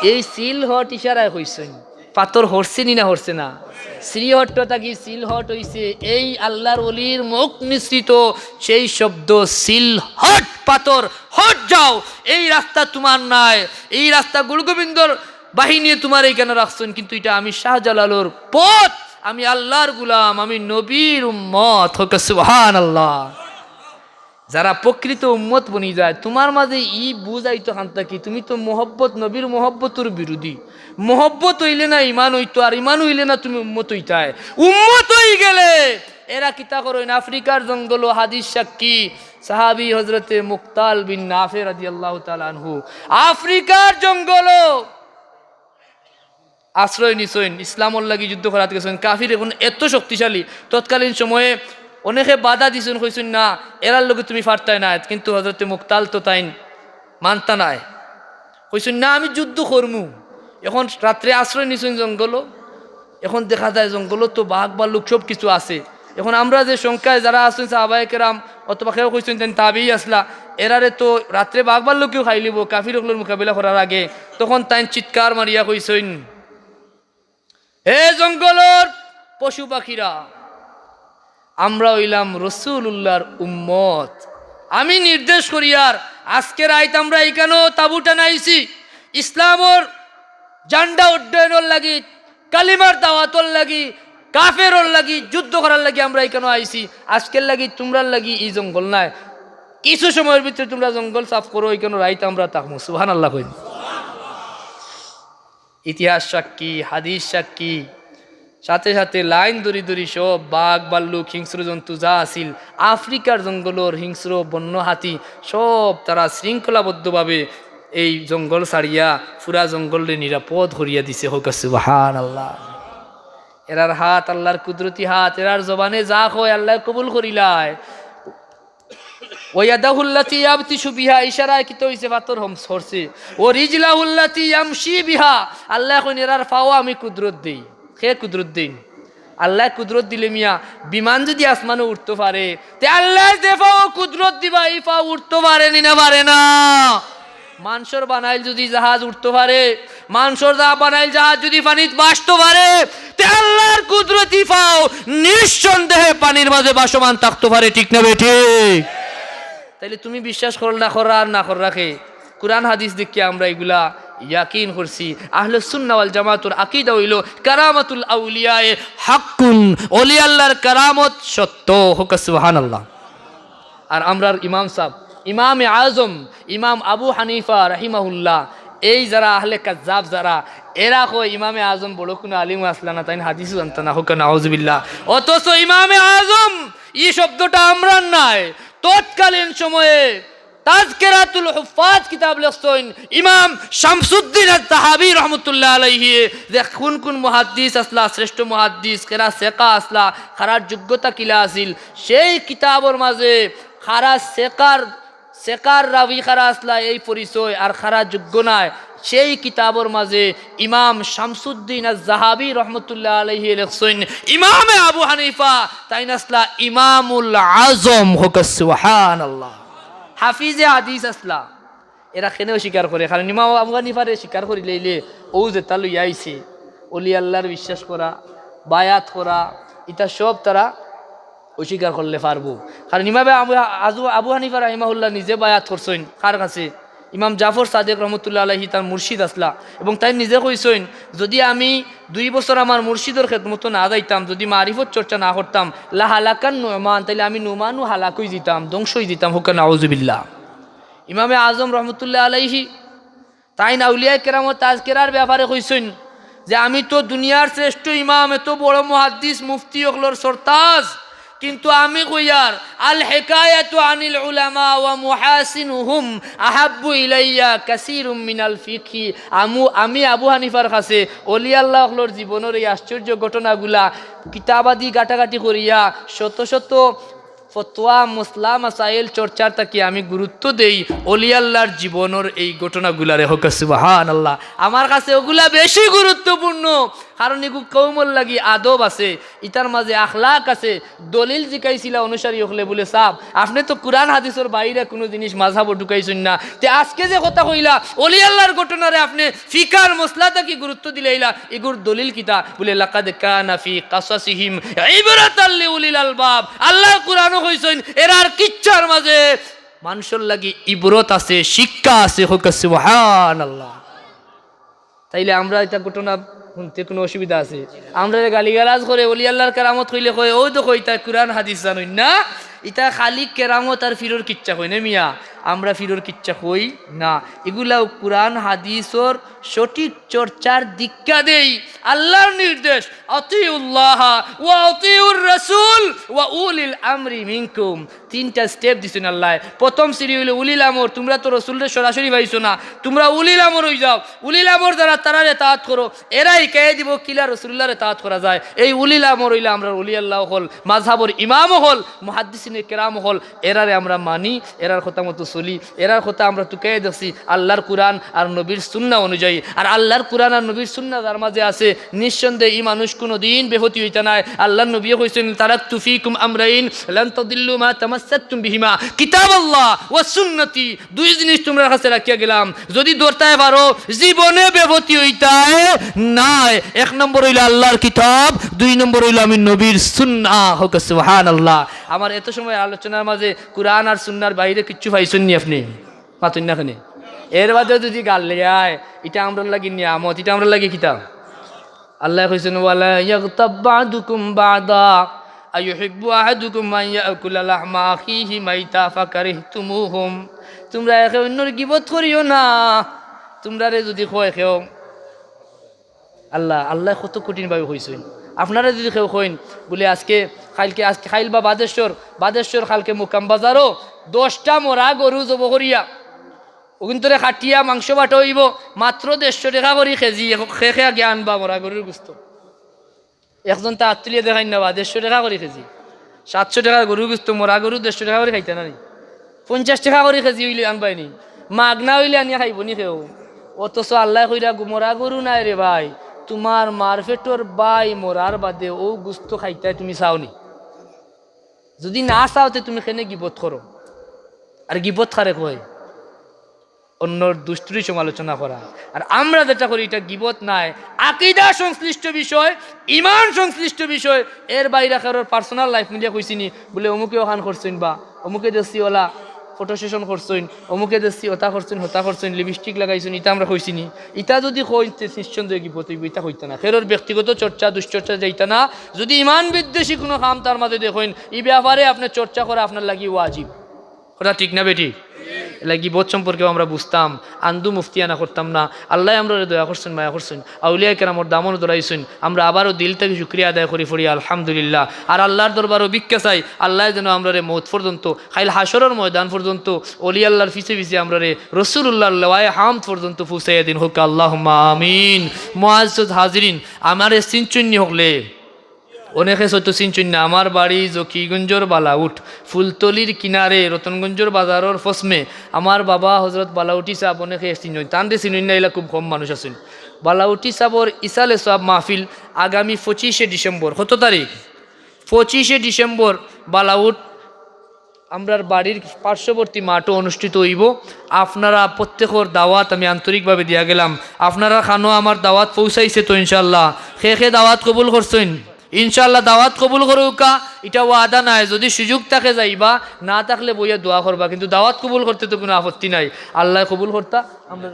এই সিলহট ইশারায় কইছইন। পাথর হরছে নি না হরছে না? সিলহট থাকি সিলহট অইছে। এই আল্লার ওলির মুখ নিঃসৃত সেই শব্দ, সিলহট, পাথর, হট যাও, এই রাস্তা তুমার নায়, এই রাস্তা গুরু গোবিন্দর বাহিনীয়ে তুমার এইখানো রাখছইন, কিন্তু ইটা আমি শাহজালালর পথ, আমি আল্লার গুলাম, আমি নবীর উম্মত। কউক্কা সুবহানাল্লাহ। যারা প্রকৃত উম্মত বনি যায়, তুমার মাঝে ই বুঝ আইতো কান থাকি, তুমি তো মহব্বত, নবীর মহব্বতর বিরোধী। মহব্বত অইলে না ইমান অইতো, আর ইমান অইলে না তুমি উম্মত অইতায়। উম্মত অইগেলে এরা কিতা করইন? আফ্রিকার জঙ্গলো, হাদিস সাক্ষী সাহাবী হযরতে মুক্তাল বিন নাফে রাদিয়াল্লাহু তাআলা আনহু, আফ্রিকার জঙ্গলো আশ্রয় নিছইন, ইসলামর লাগি যুদ্ধ করাত গেছইন। কাফির অখন এত শক্তিশালী, তৎকালীন সময়ে অনেকে বাধা দিছইন, কইছইন, "না, এরার লগে তুমি পারতায় না।" কিন্তু হযরতে মুক্তাল তো তাইন মানতা নায়, কইছইন, "না, আমি যুদ্ধ করমু।" অখন রাত্রে আশ্রয় নিছইন জঙ্গলো, অখন দেখা যায় জঙ্গলো তো বাঘ ভাল্লুক সব কিছু আছে। অখন আমরা যে সংখ্যায় যারা আছইন সাহাবায়ে কেরাম অথবা কেউ কইছইন তাইন তাবেয়ী আছলা, এরারে তো রাত্রে বাঘ ভাল্লুকেও খাইলিবো কাফির অকলর মোকাবিলা করার আগে। তখন তাইন চিৎকার মারিয়া কইছইন, "হে জঙ্গলর পশু পাখিরা, আমরা অইলাম রাসূলুল্লাহর উম্মত। আমি নির্দেশ করিয়ার আজকে রাইত আমরা ইকানো তাবু টানাইছি, ইসলামর ঝান্ডা উড্ডয়নর লাগি, কালিমার দাওয়াতর লাগি, কাফেরর লাগি যুদ্ধ করার লাগি আমরা ইকানো আইছি। আজকের লাগি তুমরার লাগি ই জঙ্গল নায়, কিছু সময়র ভিতরে তুমরা জঙ্গল সাফ করো, ইকানো রাইত আমরা থাকমু।" সুবহানাল্লাহ কইন। ইতিহাস সাক্ষী, হাদিস সাক্ষী, সাথে সাথে লাইন ধরি ধরি সব বাঘ, ভাল্লুক, হিংস্র জন্তু যা আছিল, আফ্রিকার জঙ্গলর হিংস্র বন্য হাতি, সব তারা শৃঙ্খলাবদ্ধভাবে এই জঙ্গল ছাড়িয়া পুরা জঙ্গলরে নিরাপদ করিয়া দিছে। কউক্কা সুবহানাল্লাহ। এরার হাত আল্লাহর কুদরতি হাত, এরার জবানে যা কয় আল্লায় কবুল করিলায়। ওয়াদাহুল্লাতি ইয়াবতিশু বিহা, ইশারায় কিতা অইছে? পাথর হম-, সরছে। ওয়া রিজলাহুল্লাতি ইয়ামশি বিহা, আল্লায় কইন, "এরার পাও আমি কুদরত দেই।" কে কুদরত দেইন? আল্লায় কুদরত দিলে মিয়া, বিমান যুদি আসমানো উঠতো পারে, তে আল্লায় যে পাও কুদরত দিবা, ই পাও উঠতো পারে নি না পারে না? মানষর বানাইল যুদি জাহাজ উঠতো পারে, মানষর যা বানাইল জাহাজ যুদি পানিত ভাসতো পারে, তে আল্লাহর কুদরতি পাও নিঃসন্দেহে পানির মাঝে ভাসমান থাকতো পারে, ঠিক না বেঠিক? তাইলে তুমি বিশ্বাস করো না, কররা আর না কররা কে? কুরআন হাদিস দেখিয়া আমরা ইগুলা ইয়াকিন করছি। আহলে সুন্নাহ ওয়াল জামাতুর আকীদা অইলো কারামাতুল আউলিয়ায়ে হাক্কুন, অলি আল্লাহর কারামত সত্য। কউক্কা সুবহানাল্লাহ। আর আমরার ইমাম সাব, ইমামে আজম, ইমাম আবু হানিফা রাহিমাহুল্লাহ, এই যারা আহলে কাজ্জাব যারা, এরা কয় ইমামে আজম বড় কুনু আলিম আছলা না, তাইন হাদিসও জানতা না, কউক্কা নাউজুবিল্লাহ। অথচ ইমামে আজম ই শব্দটা আমরার নায়, তৎকালীন সময়ে তাজকিরাতুল হুফফাজ কিতাব লেখছইন ইমাম শামসুদ্দিন আজ-জাহাবী রহমতুল্লাহ আলাইহি, যে কুন কুন মুহাদ্দিস আছলা, শ্রেষ্ঠ মুহাদ্দিস, কেরা সেকা আছলা, কারার যোগ্যতা কিলা আছিল, সেই কিতাবর মাঝে কারা সেকার, সেকার রাবি কারা আছলা এই পরিচয়, আর কারা যোগ্য নায়, সেই কিতাবর মাঝে ইমাম শামসুদ্দিন আজ-জাহাবী রহমতুল্লাহ আলাইহি লেখছইন, ইমামে আবু হানিফা তাইন আছলা ইমামুল আজম। কউক্কা সুবহানাল্লাহ। হাফিজে হাদিস আছলা। এরা কেনে অস্বীকার করে? কারণ ইমাম আবু হানিফারে স্বীকার করিলাইলে অউ যেতা লইয়া আইছে, অলি আল্লাহর বিশ্বাস করা, বায়াত করা, ইতা সব তারা অস্বীকার করলে পারবো। কারণ ইমামে আবু, আজু-, আবু হানিফা রাহিমাহুল্লাহ নিজে বায়াত করছইন। কার কাছে? ইমাম জাফর সাদেক রহমতুল্লাহ আলাইহি তান মুর্শিদ আছলা। এবং তাইন নিজে কইছইন, "যুদি আমি দুই বছর আমার মুর্শিদর খেদমতো না যাইতাম, যুদি মারিফত চর্চা না করতাম, লাহালাকান নুমান, তাইলে আমি নুমানও হালাক অইযিতাম, ধ্বংস অইযিতাম।" কউক্কা নাউজুবিল্লাহ। ইমামে আজম রহমতুল্লাহ আলাইহি তাইন আউলিয়ায়ে কেরামর তাজকিরার ব্যাপারে কইছইন যে, "আমি তো দুনিয়ার শ্রেষ্ঠ ইমাম, এত বড় মুহাদ্দিস, মুফতি অকলর সরতাজ, কিন্তু আমি কইয়ার, আল হিকায়াতু আনিল উলামা ওয়া মুহাসিনুহুম আহাব্বু ইলাইয়া কাসীরুম মিনাল ফিকহি।" আমু-, আমি আবু হানিফার কাছে অলি আল্লাহ অকলর জীবনর এই আশ্চর্য ঘটনাগুলা কিতাবাদি ঘাটাঘাটি করিয়া শত শত ফতোয়া, মাসলা মাসাইল চর্চার থাকি আমি গুরুত্ব দেই অলি আল্লাহর জীবনর এই ঘটনাগুলারে। কউক্কা সুবহানাল্লাহ। আমার কাছে অগুলা বেশি গুরুত্বপূর্ণ, কারণ ইগু কওমর লাগি আদব আছে, ইতার মাঝে আখলাক আছে। দলিল জিকাইছিলা অনুসারী অকলে, বুলে, "সাব, আপনে তো কুরআন হাদিসর বাইরে কুনু জিনিস মাযহাবো ঢুকাইছইন না, তে আজকে যে কথা কইলা অলি আল্লাহর ঘটনারে আপনে ফিকার মাসলা থাকি গুরুত্ব দিলাইলা, ইগুর দলিল কিতা?" বুলে, "লাকাদ কানা ফি কাসাসিহিম ইবরাতাল লিউলিল আলবাব।" আল্লাহর কুরআনো কইছইন, এরার কিচ্ছার মাঝে মানষর লাগি ইবরত আছে, শিক্ষা আছে। কউক্কা সুবহানাল্লাহ। তাইলে আমরা ইতা ঘটনা হুনতে কুনু অসুবিধা আছে? আমরারে গালিগালাজ করে, অলি আল্লাহর কেরামত কইলে কয়, "অউ দেখো, ইতা কুরআন হাদিস জানইন না, ইতা খালি কেরামত আর ফিরর কিচ্ছা কইন মিয়া।" আমরা ফিরর কিচ্ছা কই না। এগুলাও কুরআন হাদিসর সঠিক চর্চার দীক্ষা দেই। আল্লাহর নির্দেশ, আতিউল্লাহ ওয়া আতিউর রাসূল ওয়া উলিল আমরি মিনকুম। তিনটা স্টেপ দিছইন আল্লায়। প্রথম সিঁড়ি অইলো উলিল আমর। তোমরা তো রসুলরে সরাসরি পাইছো না, তোমরা উলিল আমর অই যাও। উলিল আমর যারা, তারার এতাআত করো। এরা হিকাইয়া দিবো কিলা রসুলুল্লাহর এতাআত করা যায়। এই উলিল আমর অইলা আমরার অলি আল্লাহ অকল, মাযহাবর ইমাম অকল, মুহাদ্দিসিনে কেরাম অকল। এরারে আমরা মানি, এরার কথা মতো চলি, এরার কথা আমরা তুকাইয়া দেখছি আল্লাহর কুরআন আর নবীর সুন্নাহ অনুযায়ী। আর আল্লাহর কুরআন আর নবীর সুন্নাহ যার মাঝে আছে, নিঃসন্দেহে ই মানুষ কুনুদিন বেপথি অইতা নায়। আল্লাহর নবীয়ে কইছইন, "তারাকতু ফিকুম আমরাইন লান তাদিল্লু মা তামাসসাকতুম বিহিমা, কিতাবাল্লাহ ওয়া সুন্নতি।" দুই জিনিস তুমরার কাছে রাখিয়া গেলাম, যুদি ধরতায় পারো, জীবনে বেপথি অইতায় নায়। এক নম্বর অইলো আল্লাহর কিতাব, দুই নম্বর অইলো আমি নবীর সুন্নাহ। কউক্কা সুবহানাল্লাহ। আমার এত সময় আলোচনার মাঝে কুরআন আর সুন্নাহর বাইরে কিচ্ছু পাইছইন নি আপনে? মাতইন না কেনে? এর বাদেও যুদি গাল লেয়, ইটা আমরার লাগি নিয়ামত, ইটা আমরার লাগি কিতা? আল্লায় কইছইন, "ওয়ালা ইয়াগতাব বা'দুকুম বা'দা, আইয়ুহিব্বু আহাদুকুম আন ইয়াকুলা লাহমা আখিহি মাইতা ফাকারিহতুমুহুম।" তুমরা একে অইন্যর গিবত করিও না। তুমরারে যুদি কয় কেউ, আল্লাহ, আল্লায় কত কঠিনভাবে কইছইন। আপনারে যুদি কেউ কইন, বুলে, "আজকে, কাইলকে, আজকে কাইল বা বাদেশ্বর, বাদেশ্বর কাইলকে মুকাম বাজারো দশটা মরা গরু জবো করিয়া, অগুইন্তরে কাটিয়া মাংস বাটা অইবো, মাত্র দেড়শো টেকা করি কেজি, কে কে আগে আনবা মরা গরুর গুস্ত?" একজন তা আত তুলিয়া দেখাইন না বা, দেড়শো টেকা করি কেজি। সাতশো টেকার গরুর গুস্ত, মরা গরু দেড়শো টেকা করি খাইতা না নি? পঞ্চাশ টেকা করি কেজি অইলে আনবায় নি? মাগনা অইলে আনিয়া খাইবো নি কেউ? অথচ আল্লায় কইরা, "গু-, মরা গরু নায় রে ভাই, তুমার মার পেটর ভাই মরার বাদে অউ গুস্ত খাইতায় তুমি চাও নি? যুদি না চাও তে তুমি কেনে গিবত করো?" আর গিবত কারে কয়? অন্যর দুষ্টুরি সমালোচনা করা। আর আমরা যেটা করি, ইটা গিবত নায়, আকিদা সংশ্লিষ্ট বিষয়, ইমান সংশ্লিষ্ট বিষয়। এর বাইরে কারোর personal life মিলিয়া কইছি নি, বুলে, "অমুকে অখান করছইন বা অমুকে দেখছি অলা ফটো সেশন করছইন, অমুকে দেখছি অতা করছইন, হতা করছইন, লিপস্টিক লাগাইছইন", ইটা আমরা কইছি নি? ইটা যুদি কই, তে নিঃসন্দেহে গিবত অইবো, ইটা কইতা না। কেউর ব্যক্তিগত চর্চা, দুশ্চর্চা যাইতা না। যুদি ইমান বিদ্বেষী কুনু কাম তার মাঝে দেখইন, ই ব্যাপারে আপনে চর্চা করা আপনার লাগি ওয়াজিব। কথা ঠিক না বেঠিক? এরলাগি গিবত সম্পর্কেও আমরা বুঝতাম, আন্দু মুফতিয়ানা করতাম না। আল্লায় আমরারে দয়া করছইন, মায়া করছইন, আউলিয়া কেরামর দামন ধরাইছইন। আমরা আবারও দিল থাকি শুকরিয়া আদায় করি পড়ি আলহামদুলিল্লাহ। আর আল্লাহর দরবারও ভিক্ষা চাই, আল্লায় যেন আমরারে মউত পর্যন্ত, কাইল হাশরর ময়দান পর্যন্ত, অলি আল্লাহর পিছে পিছে আমরারে রসুলুল্লাহর লেওয়ায়ে হামদ পর্যন্ত পৌঁছাইয়া দিন। কউক্কা আল্লাহুম্মা আমিন। মুআজ্জাজ হাজিরিন, আমারে চিনছইন নি হকলে? অনেকে হয়তো চিনছইন না, আমার বাড়ি জকিগঞ্জর বালাউট, ফুলতলির কিনারে, রতনগঞ্জর বাজারর পশ্মে। আমার বাবা হজরত বালাউটি সাব, অনেকে চিনছইন, তানরে চিনইন না, ইলা খুব কম মানুষ আছইন। বালাউটি সাবর ইসালে সওয়াব মাহফিল আগামী পঁচিশে ডিসেম্বর। কত তারিখ? পঁচিশে ডিসেম্বর বালাউট আমরার বাড়ির পার্শ্ববর্তী মাঠও অনুষ্ঠিত অইবো। আপনারা প্রত্যেকর দাওয়াত আমি আন্তরিকভাবে দিয়া গেলাম। আপনারা খানো আমার দাওয়াত পৌঁছাইছে তো ইনশাআল্লাহ? কে কে দাওয়াত কবুল করছইন? ইনশাআল্লাহ দাওয়াত কবুল করউক্কা, ইটা ওয়াদা নায়। যুদি সুযোগ থাকে যাইবা, না থাকলে বইয়া দোয়া করবা, কিন্তু দাওয়াত কবুল করতে তো কুনু আপত্তি নাই। আল্লায় কবুল করতা, আমরা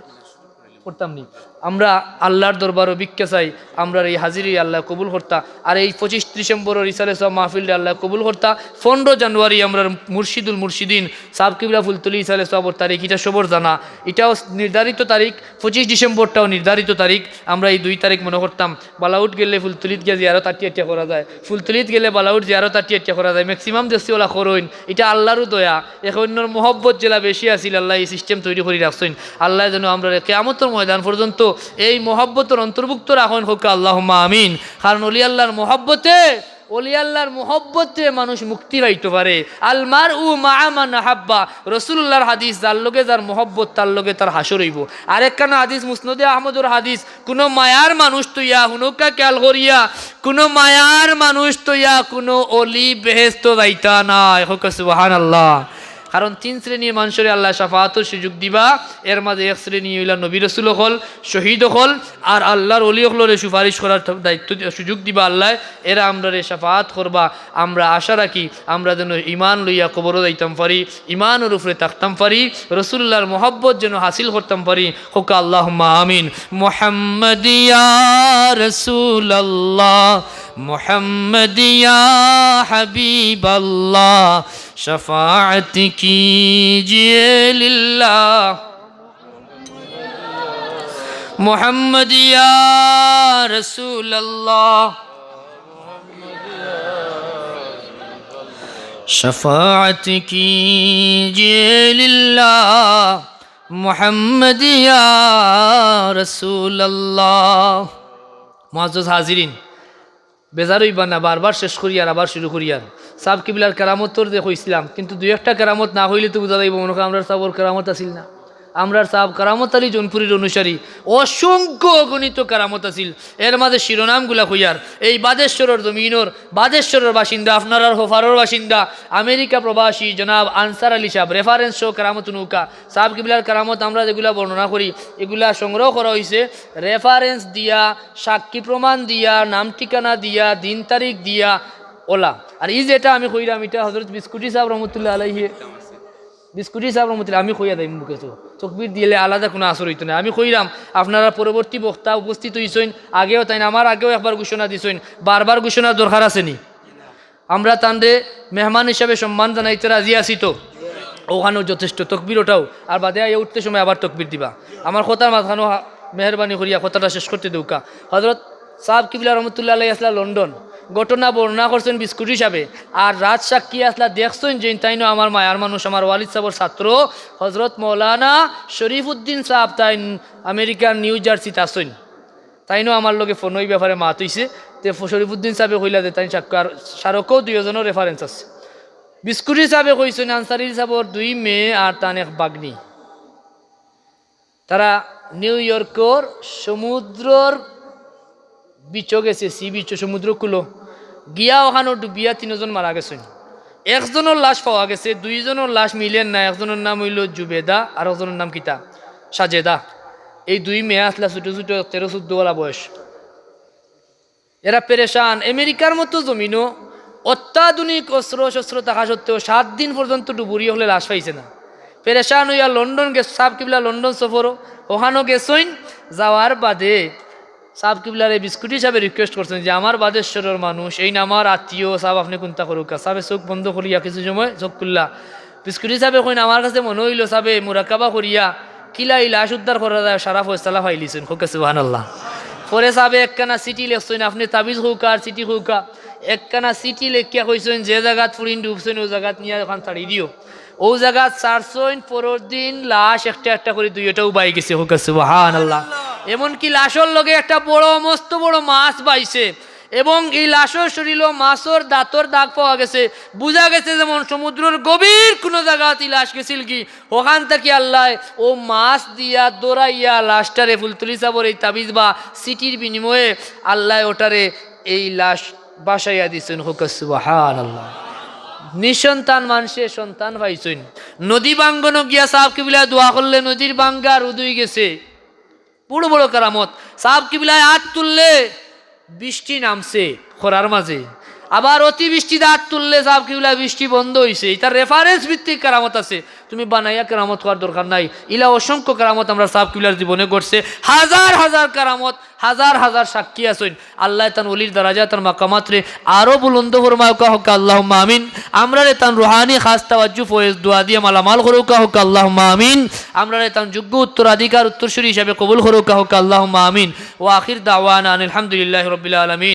করতাম নি। আমরা আল্লাহর দরবারও ভিক্ষা চাই, আমরার এই হাজিরি আল্লায় কবুল করতা। আর এই পঁচিশ ডিসেম্বরর ইসালে সওয়াব মাহফিলরে আল্লায় কবুল করতা। পনেরো জানুয়ারি আমরার মুর্শিদুল মুর্শিদিন সাব কিবলা ফুলতলি ইসালে সওয়াবর তারিখ, ইটা সবর জানা, ইটাও নির্ধারিত তারিখ। পঁচিশ ডিসেম্বরটাও নির্ধারিত তারিখ। আমরা এই দুই তারিখ মনো করতাম, বালাউট গেলে ফুলতলিত গিয়া জিয়ারত আটিয়া আটিয়া করা যায়, ফুলতলিত গেলে বালাউট জিয়ারত আটিয়া আটিয়া করা যায়। ম্যাক্সিমাম দেখছি অলা করইন, ইটা আল্লাহরও দয়া। একে অইন্যর মহব্বত যেলা বেশি আছিল, আল্লায় এই সিস্টেম তৈরি করি রাখছইন। আল্লায় যেন আমরারে কিয়ামতর ময়দান পর্যন্ত এই মহব্বতর অন্তর্ভুক্ত রাখইন, কউক্কা আল্লাহুম্মা আমিন। কারণ অলি আল্লাহর মহব্বতে, অলি আল্লাহর মহব্বতে মানুষ মুক্তি পাইতো পারে। আল মারউ মাআ মান আহাব্বা, রসুলুল্লাহর হাদিস, যার লগে যার মহব্বত, তার লগে তার হাশর অইবো। আরেকখান হাদিস, মুসনদে আহমদর হাদিস, কুনু মায়ার মানুষ থইয়া, হুনউক্কা খেয়াল করিয়া, কুনু মায়ার মানুষ থইয়া কুনু অলি বেহেস্তো যাইতা নায়। কউক্কা সুবহানাল্লাহ। কারণ তিন শ্রেণীর মানষরে আল্লায় শাফাআতর সুযোগ দিবা। এর মাঝে এক শ্রেণী অইলা নবী রসুল অকল, শহীদ অকল, আর আল্লাহর অলি অকলরে সুপারিশ করার দায়িত্ব দি-, সুযোগ দিবা আল্লায়। এরা আমরারে শাফাআত করবা। আমরা আশা রাখি, আমরা যেন ইমান লইয়া কবরো যাইতাম পারি, ইমানর উপরে থাকতাম পারি, রসুলুল্লাহর মহব্বত যেন হাসিল করতাম পারি। কউক্কা আল্লাহুম্মা আমিন। মুহাম্মদ ইয়া রাসূলুল্লাহ, মুহাম্মদ ইয়া হাবিবাল্লাহ, شفاعت کیجئے للہ محمد یا رسول اللہ، شفاعت کیجئے للہ محمد یا رسول اللہ۔ معزز حاضرین، বেজার অইবা না, বারবার শেষ করিয়ার আবার শুরু করিয়ার। সাব কিবলার কেরামতর যে কইছিলাম, কিন্তু দুই একটা কেরামত না কইলে তো বুঝা যাইবো, মনো করো আমরার সাবর কেরামত আছিল না। আমরার সাব কেরামত আলী জৌনপুরীর অনুসারী, অসংখ্য অগণিত কেরামত আছিল। এর মাঝে শিরোনামগুলা কইয়ার, এই বাদেশ্বরর জমিনর, বাদেশ্বরর বাসিন্দা, আপনারার হফারর বাসিন্দা, আমেরিকা প্রবাসী জনাব আনসার আলী সাব, রেফারেন্স সহ কেরামত নৌকা। সাব কিবলার কেরামত আমরা যেগুলা বর্ণনা করি, এগুলা সংগ্রহ করা অইছে রেফারেন্স দিয়া, সাক্ষী প্রমাণ দিয়া, নাম ঠিকানা দিয়া, দিন তারিখ দিয়া, ওলা। আর ই যেটা আমি কইরাম, ইটা হজরত বিস্কুটি সাব রহমতুল্লাহ আলাইহি, বিস্কুটি সাব রহমতুল্লাহ, আমি কইয়া দেই মুখে তো, তকবির দিলে আলাদা কুনু আসর অইতো না। আমি কইরাম, আপনারা পরবর্তী বক্তা উপস্থিত অইছইন, আগেও তাইন আমার আগেও একবার ঘোষণা দিছইন, বারবার ঘোষণার দরকার আছে নি? আমরা তানরে মেহমান হিসাবে সম্মান জানাইতে রাজি আছি তো? ওখানেও যথেষ্ট তকবির ওটাও, আর বাদে আইয়া উঠতে সময় আবার তকবির দিবা। আমার কথার মাঝখানো হা-, মেহেরবানি করিয়া কথাটা শেষ করতে দেউক্কা। হজরত সাব কিবলা রহমতুল্লাহ আলাইহি আসলা লন্ডন, ঘটনা বর্ণনা করছইন বিস্কুটি সাবে, আর রাত সাক্ষী আসলা দেখছইন যে তাইনও আমার মায়ার মানুষ, আমার ওয়ালিদ সাবর ছাত্র হজরত মৌলানা শরীফুদ্দিন সাব, তাইন আমেরিকার নিউ জার্সিত আছইন। তাইনও আমার লগে ফোনো ই ব্যাপারে মাত অইছে। তে ফ-, শরীফুদ্দিন সাবে কইলা যে তাইন সাক্ষার স্মারকও দুইজনর রেফারেন্স আছে। বিস্কুটি সাবে কইছইন আনসারি সাবর দুই মেয়ে আর তান এক বাগ্নি। তারা নিউ ইয়র্কর সমুদ্রর বিচো গেছে, সি বিচো, সমুদ্র কূলো। গিয়া ওখানো ডুবিয়া তিনজন মারা গেছইন। একজনর লাশ পাওয়া গেছে, দুইজনর লাশ মিলের না। একজনর নাম অইলো জুবেদা, আর একজনর নাম কিতা? সাজেদা। এই দুই মেয়ে আসলা ছোট ছোট, তেরো চৌদ্দ ওলা বয়স। এরা পেরেশান। আমেরিকার মতো জমিনো অত্যাধুনিক অস্ত্র শস্ত্র থাকা সত্ত্বেও সাত দিন পর্যন্ত ডুবুরি অকলে লাশ পাইছে না। পেরেশান অইয়া লন্ডন গেছ-, সাব কিবলা লন্ডন সফরও, ওখানো গেছইন। যাওয়ার বাদে সাব কিবলারে বিস্কুটি সাবে রিকোয়েস্ট করছইন যে, "আমার বাদেশ্বরর মানুষ, এইন আমার আত্মীয়, সাব আপনে কুন্তা করউক্কা।" সাবে চোখ বন্ধ করিয়া কিছু সময় চোখ খুললা। বিস্কুটি সাবে কইন, "আমার কাছে মনো অইলো সাবে মুরাকাবা করিয়া কিলা ই লাশ উদ্ধার করা যায়, সারা ফয়সালা পাইলিছইন।" কউক্কা সুবহানাল্লাহ। পরে সাবে একখানা চিঠি লেখছইন, আপনে তাবিজ কউক্কা আর চিঠি কউক্কা। একখানা চিঠি লেখিয়া কইছইন, "যে জাগাত ফুড়িন ডুবছইন, অউ জাগাত নিয়া ওখান ছাড়ি দিও।" অউ জাগাত ছাড়ছইন, পরর দিন লাশ একটা একটা করি দুইটা উবাই গেছে। কউক্কা সুবহানাল্লাহ। এমনকি লাশর লগে একটা বড়, মস্ত বড় মাছ পাইছে, এবং এই লাশর শরীলো মাছর দাঁতর দাগ পাওয়া গেছে। বুঝা গেছে যেমন সমুদ্রর গভীর কুনু জাগাত ই লাশ গেছিলগি, ওখান থাকি আল্লায় অউ মাছ দিয়া ধরাইয়া লাশটারে ফুলতলি সাবর এই তাবিজ বা চিঠির বিনিময়ে আল্লায় ওটারে এই লাশ বাসাইয়া দিছইন। কউক্কা সুবহানাল্লাহ। নিঃসন্তান মানষে সন্তান পাইছইন। নদী ভাঙ্গনো গিয়া সাব কিবলা দোয়া করলে নদীর ভাঙ্গা রোধ অইগেছে। বড় বড় কেরামত। সাব কিবলায় আত তুললে বৃষ্টি নামছে খরার মাঝে, আবার অতিবৃষ্টিত আত তুললে সাব কিবলা বৃষ্টি বন্ধ অইছে। ইতার রেফারেন্স ভিত্তিক কেরামত আছে, তুমি বানাইয়া কেরামত কওয়ার দরকার নাই। ইলা অসংখ্য কেরামত আমরার সাব কিবলার জীবনে ঘটছে, হাজার হাজার কেরামত, হাজার হাজার সাক্ষী আছইন। আল্লায় তান ওলির দারাজাত আর মাকামাতরে আরো বুলন্দ ফরমাউক্কা, কউক্কা আল্লাহুম্মা আমিন। আমরারে তান রুহানি খাস তাওয়াজ্জু ফয়েজ দোয়া দিয়া মালামাল করউক্কা, কউক্কা আল্লাহুম্মা আমিন। আমরারে তান যোগ্য উত্তরাধিকার উত্তরসূরি হিসাবে কবুল করউক্কা, কউক্কা আল্লাহুম্মা আমিন। ওয়া আখির দাওয়ানা আনিল হামদুলিল্লাহি রাব্বিল আলামিন।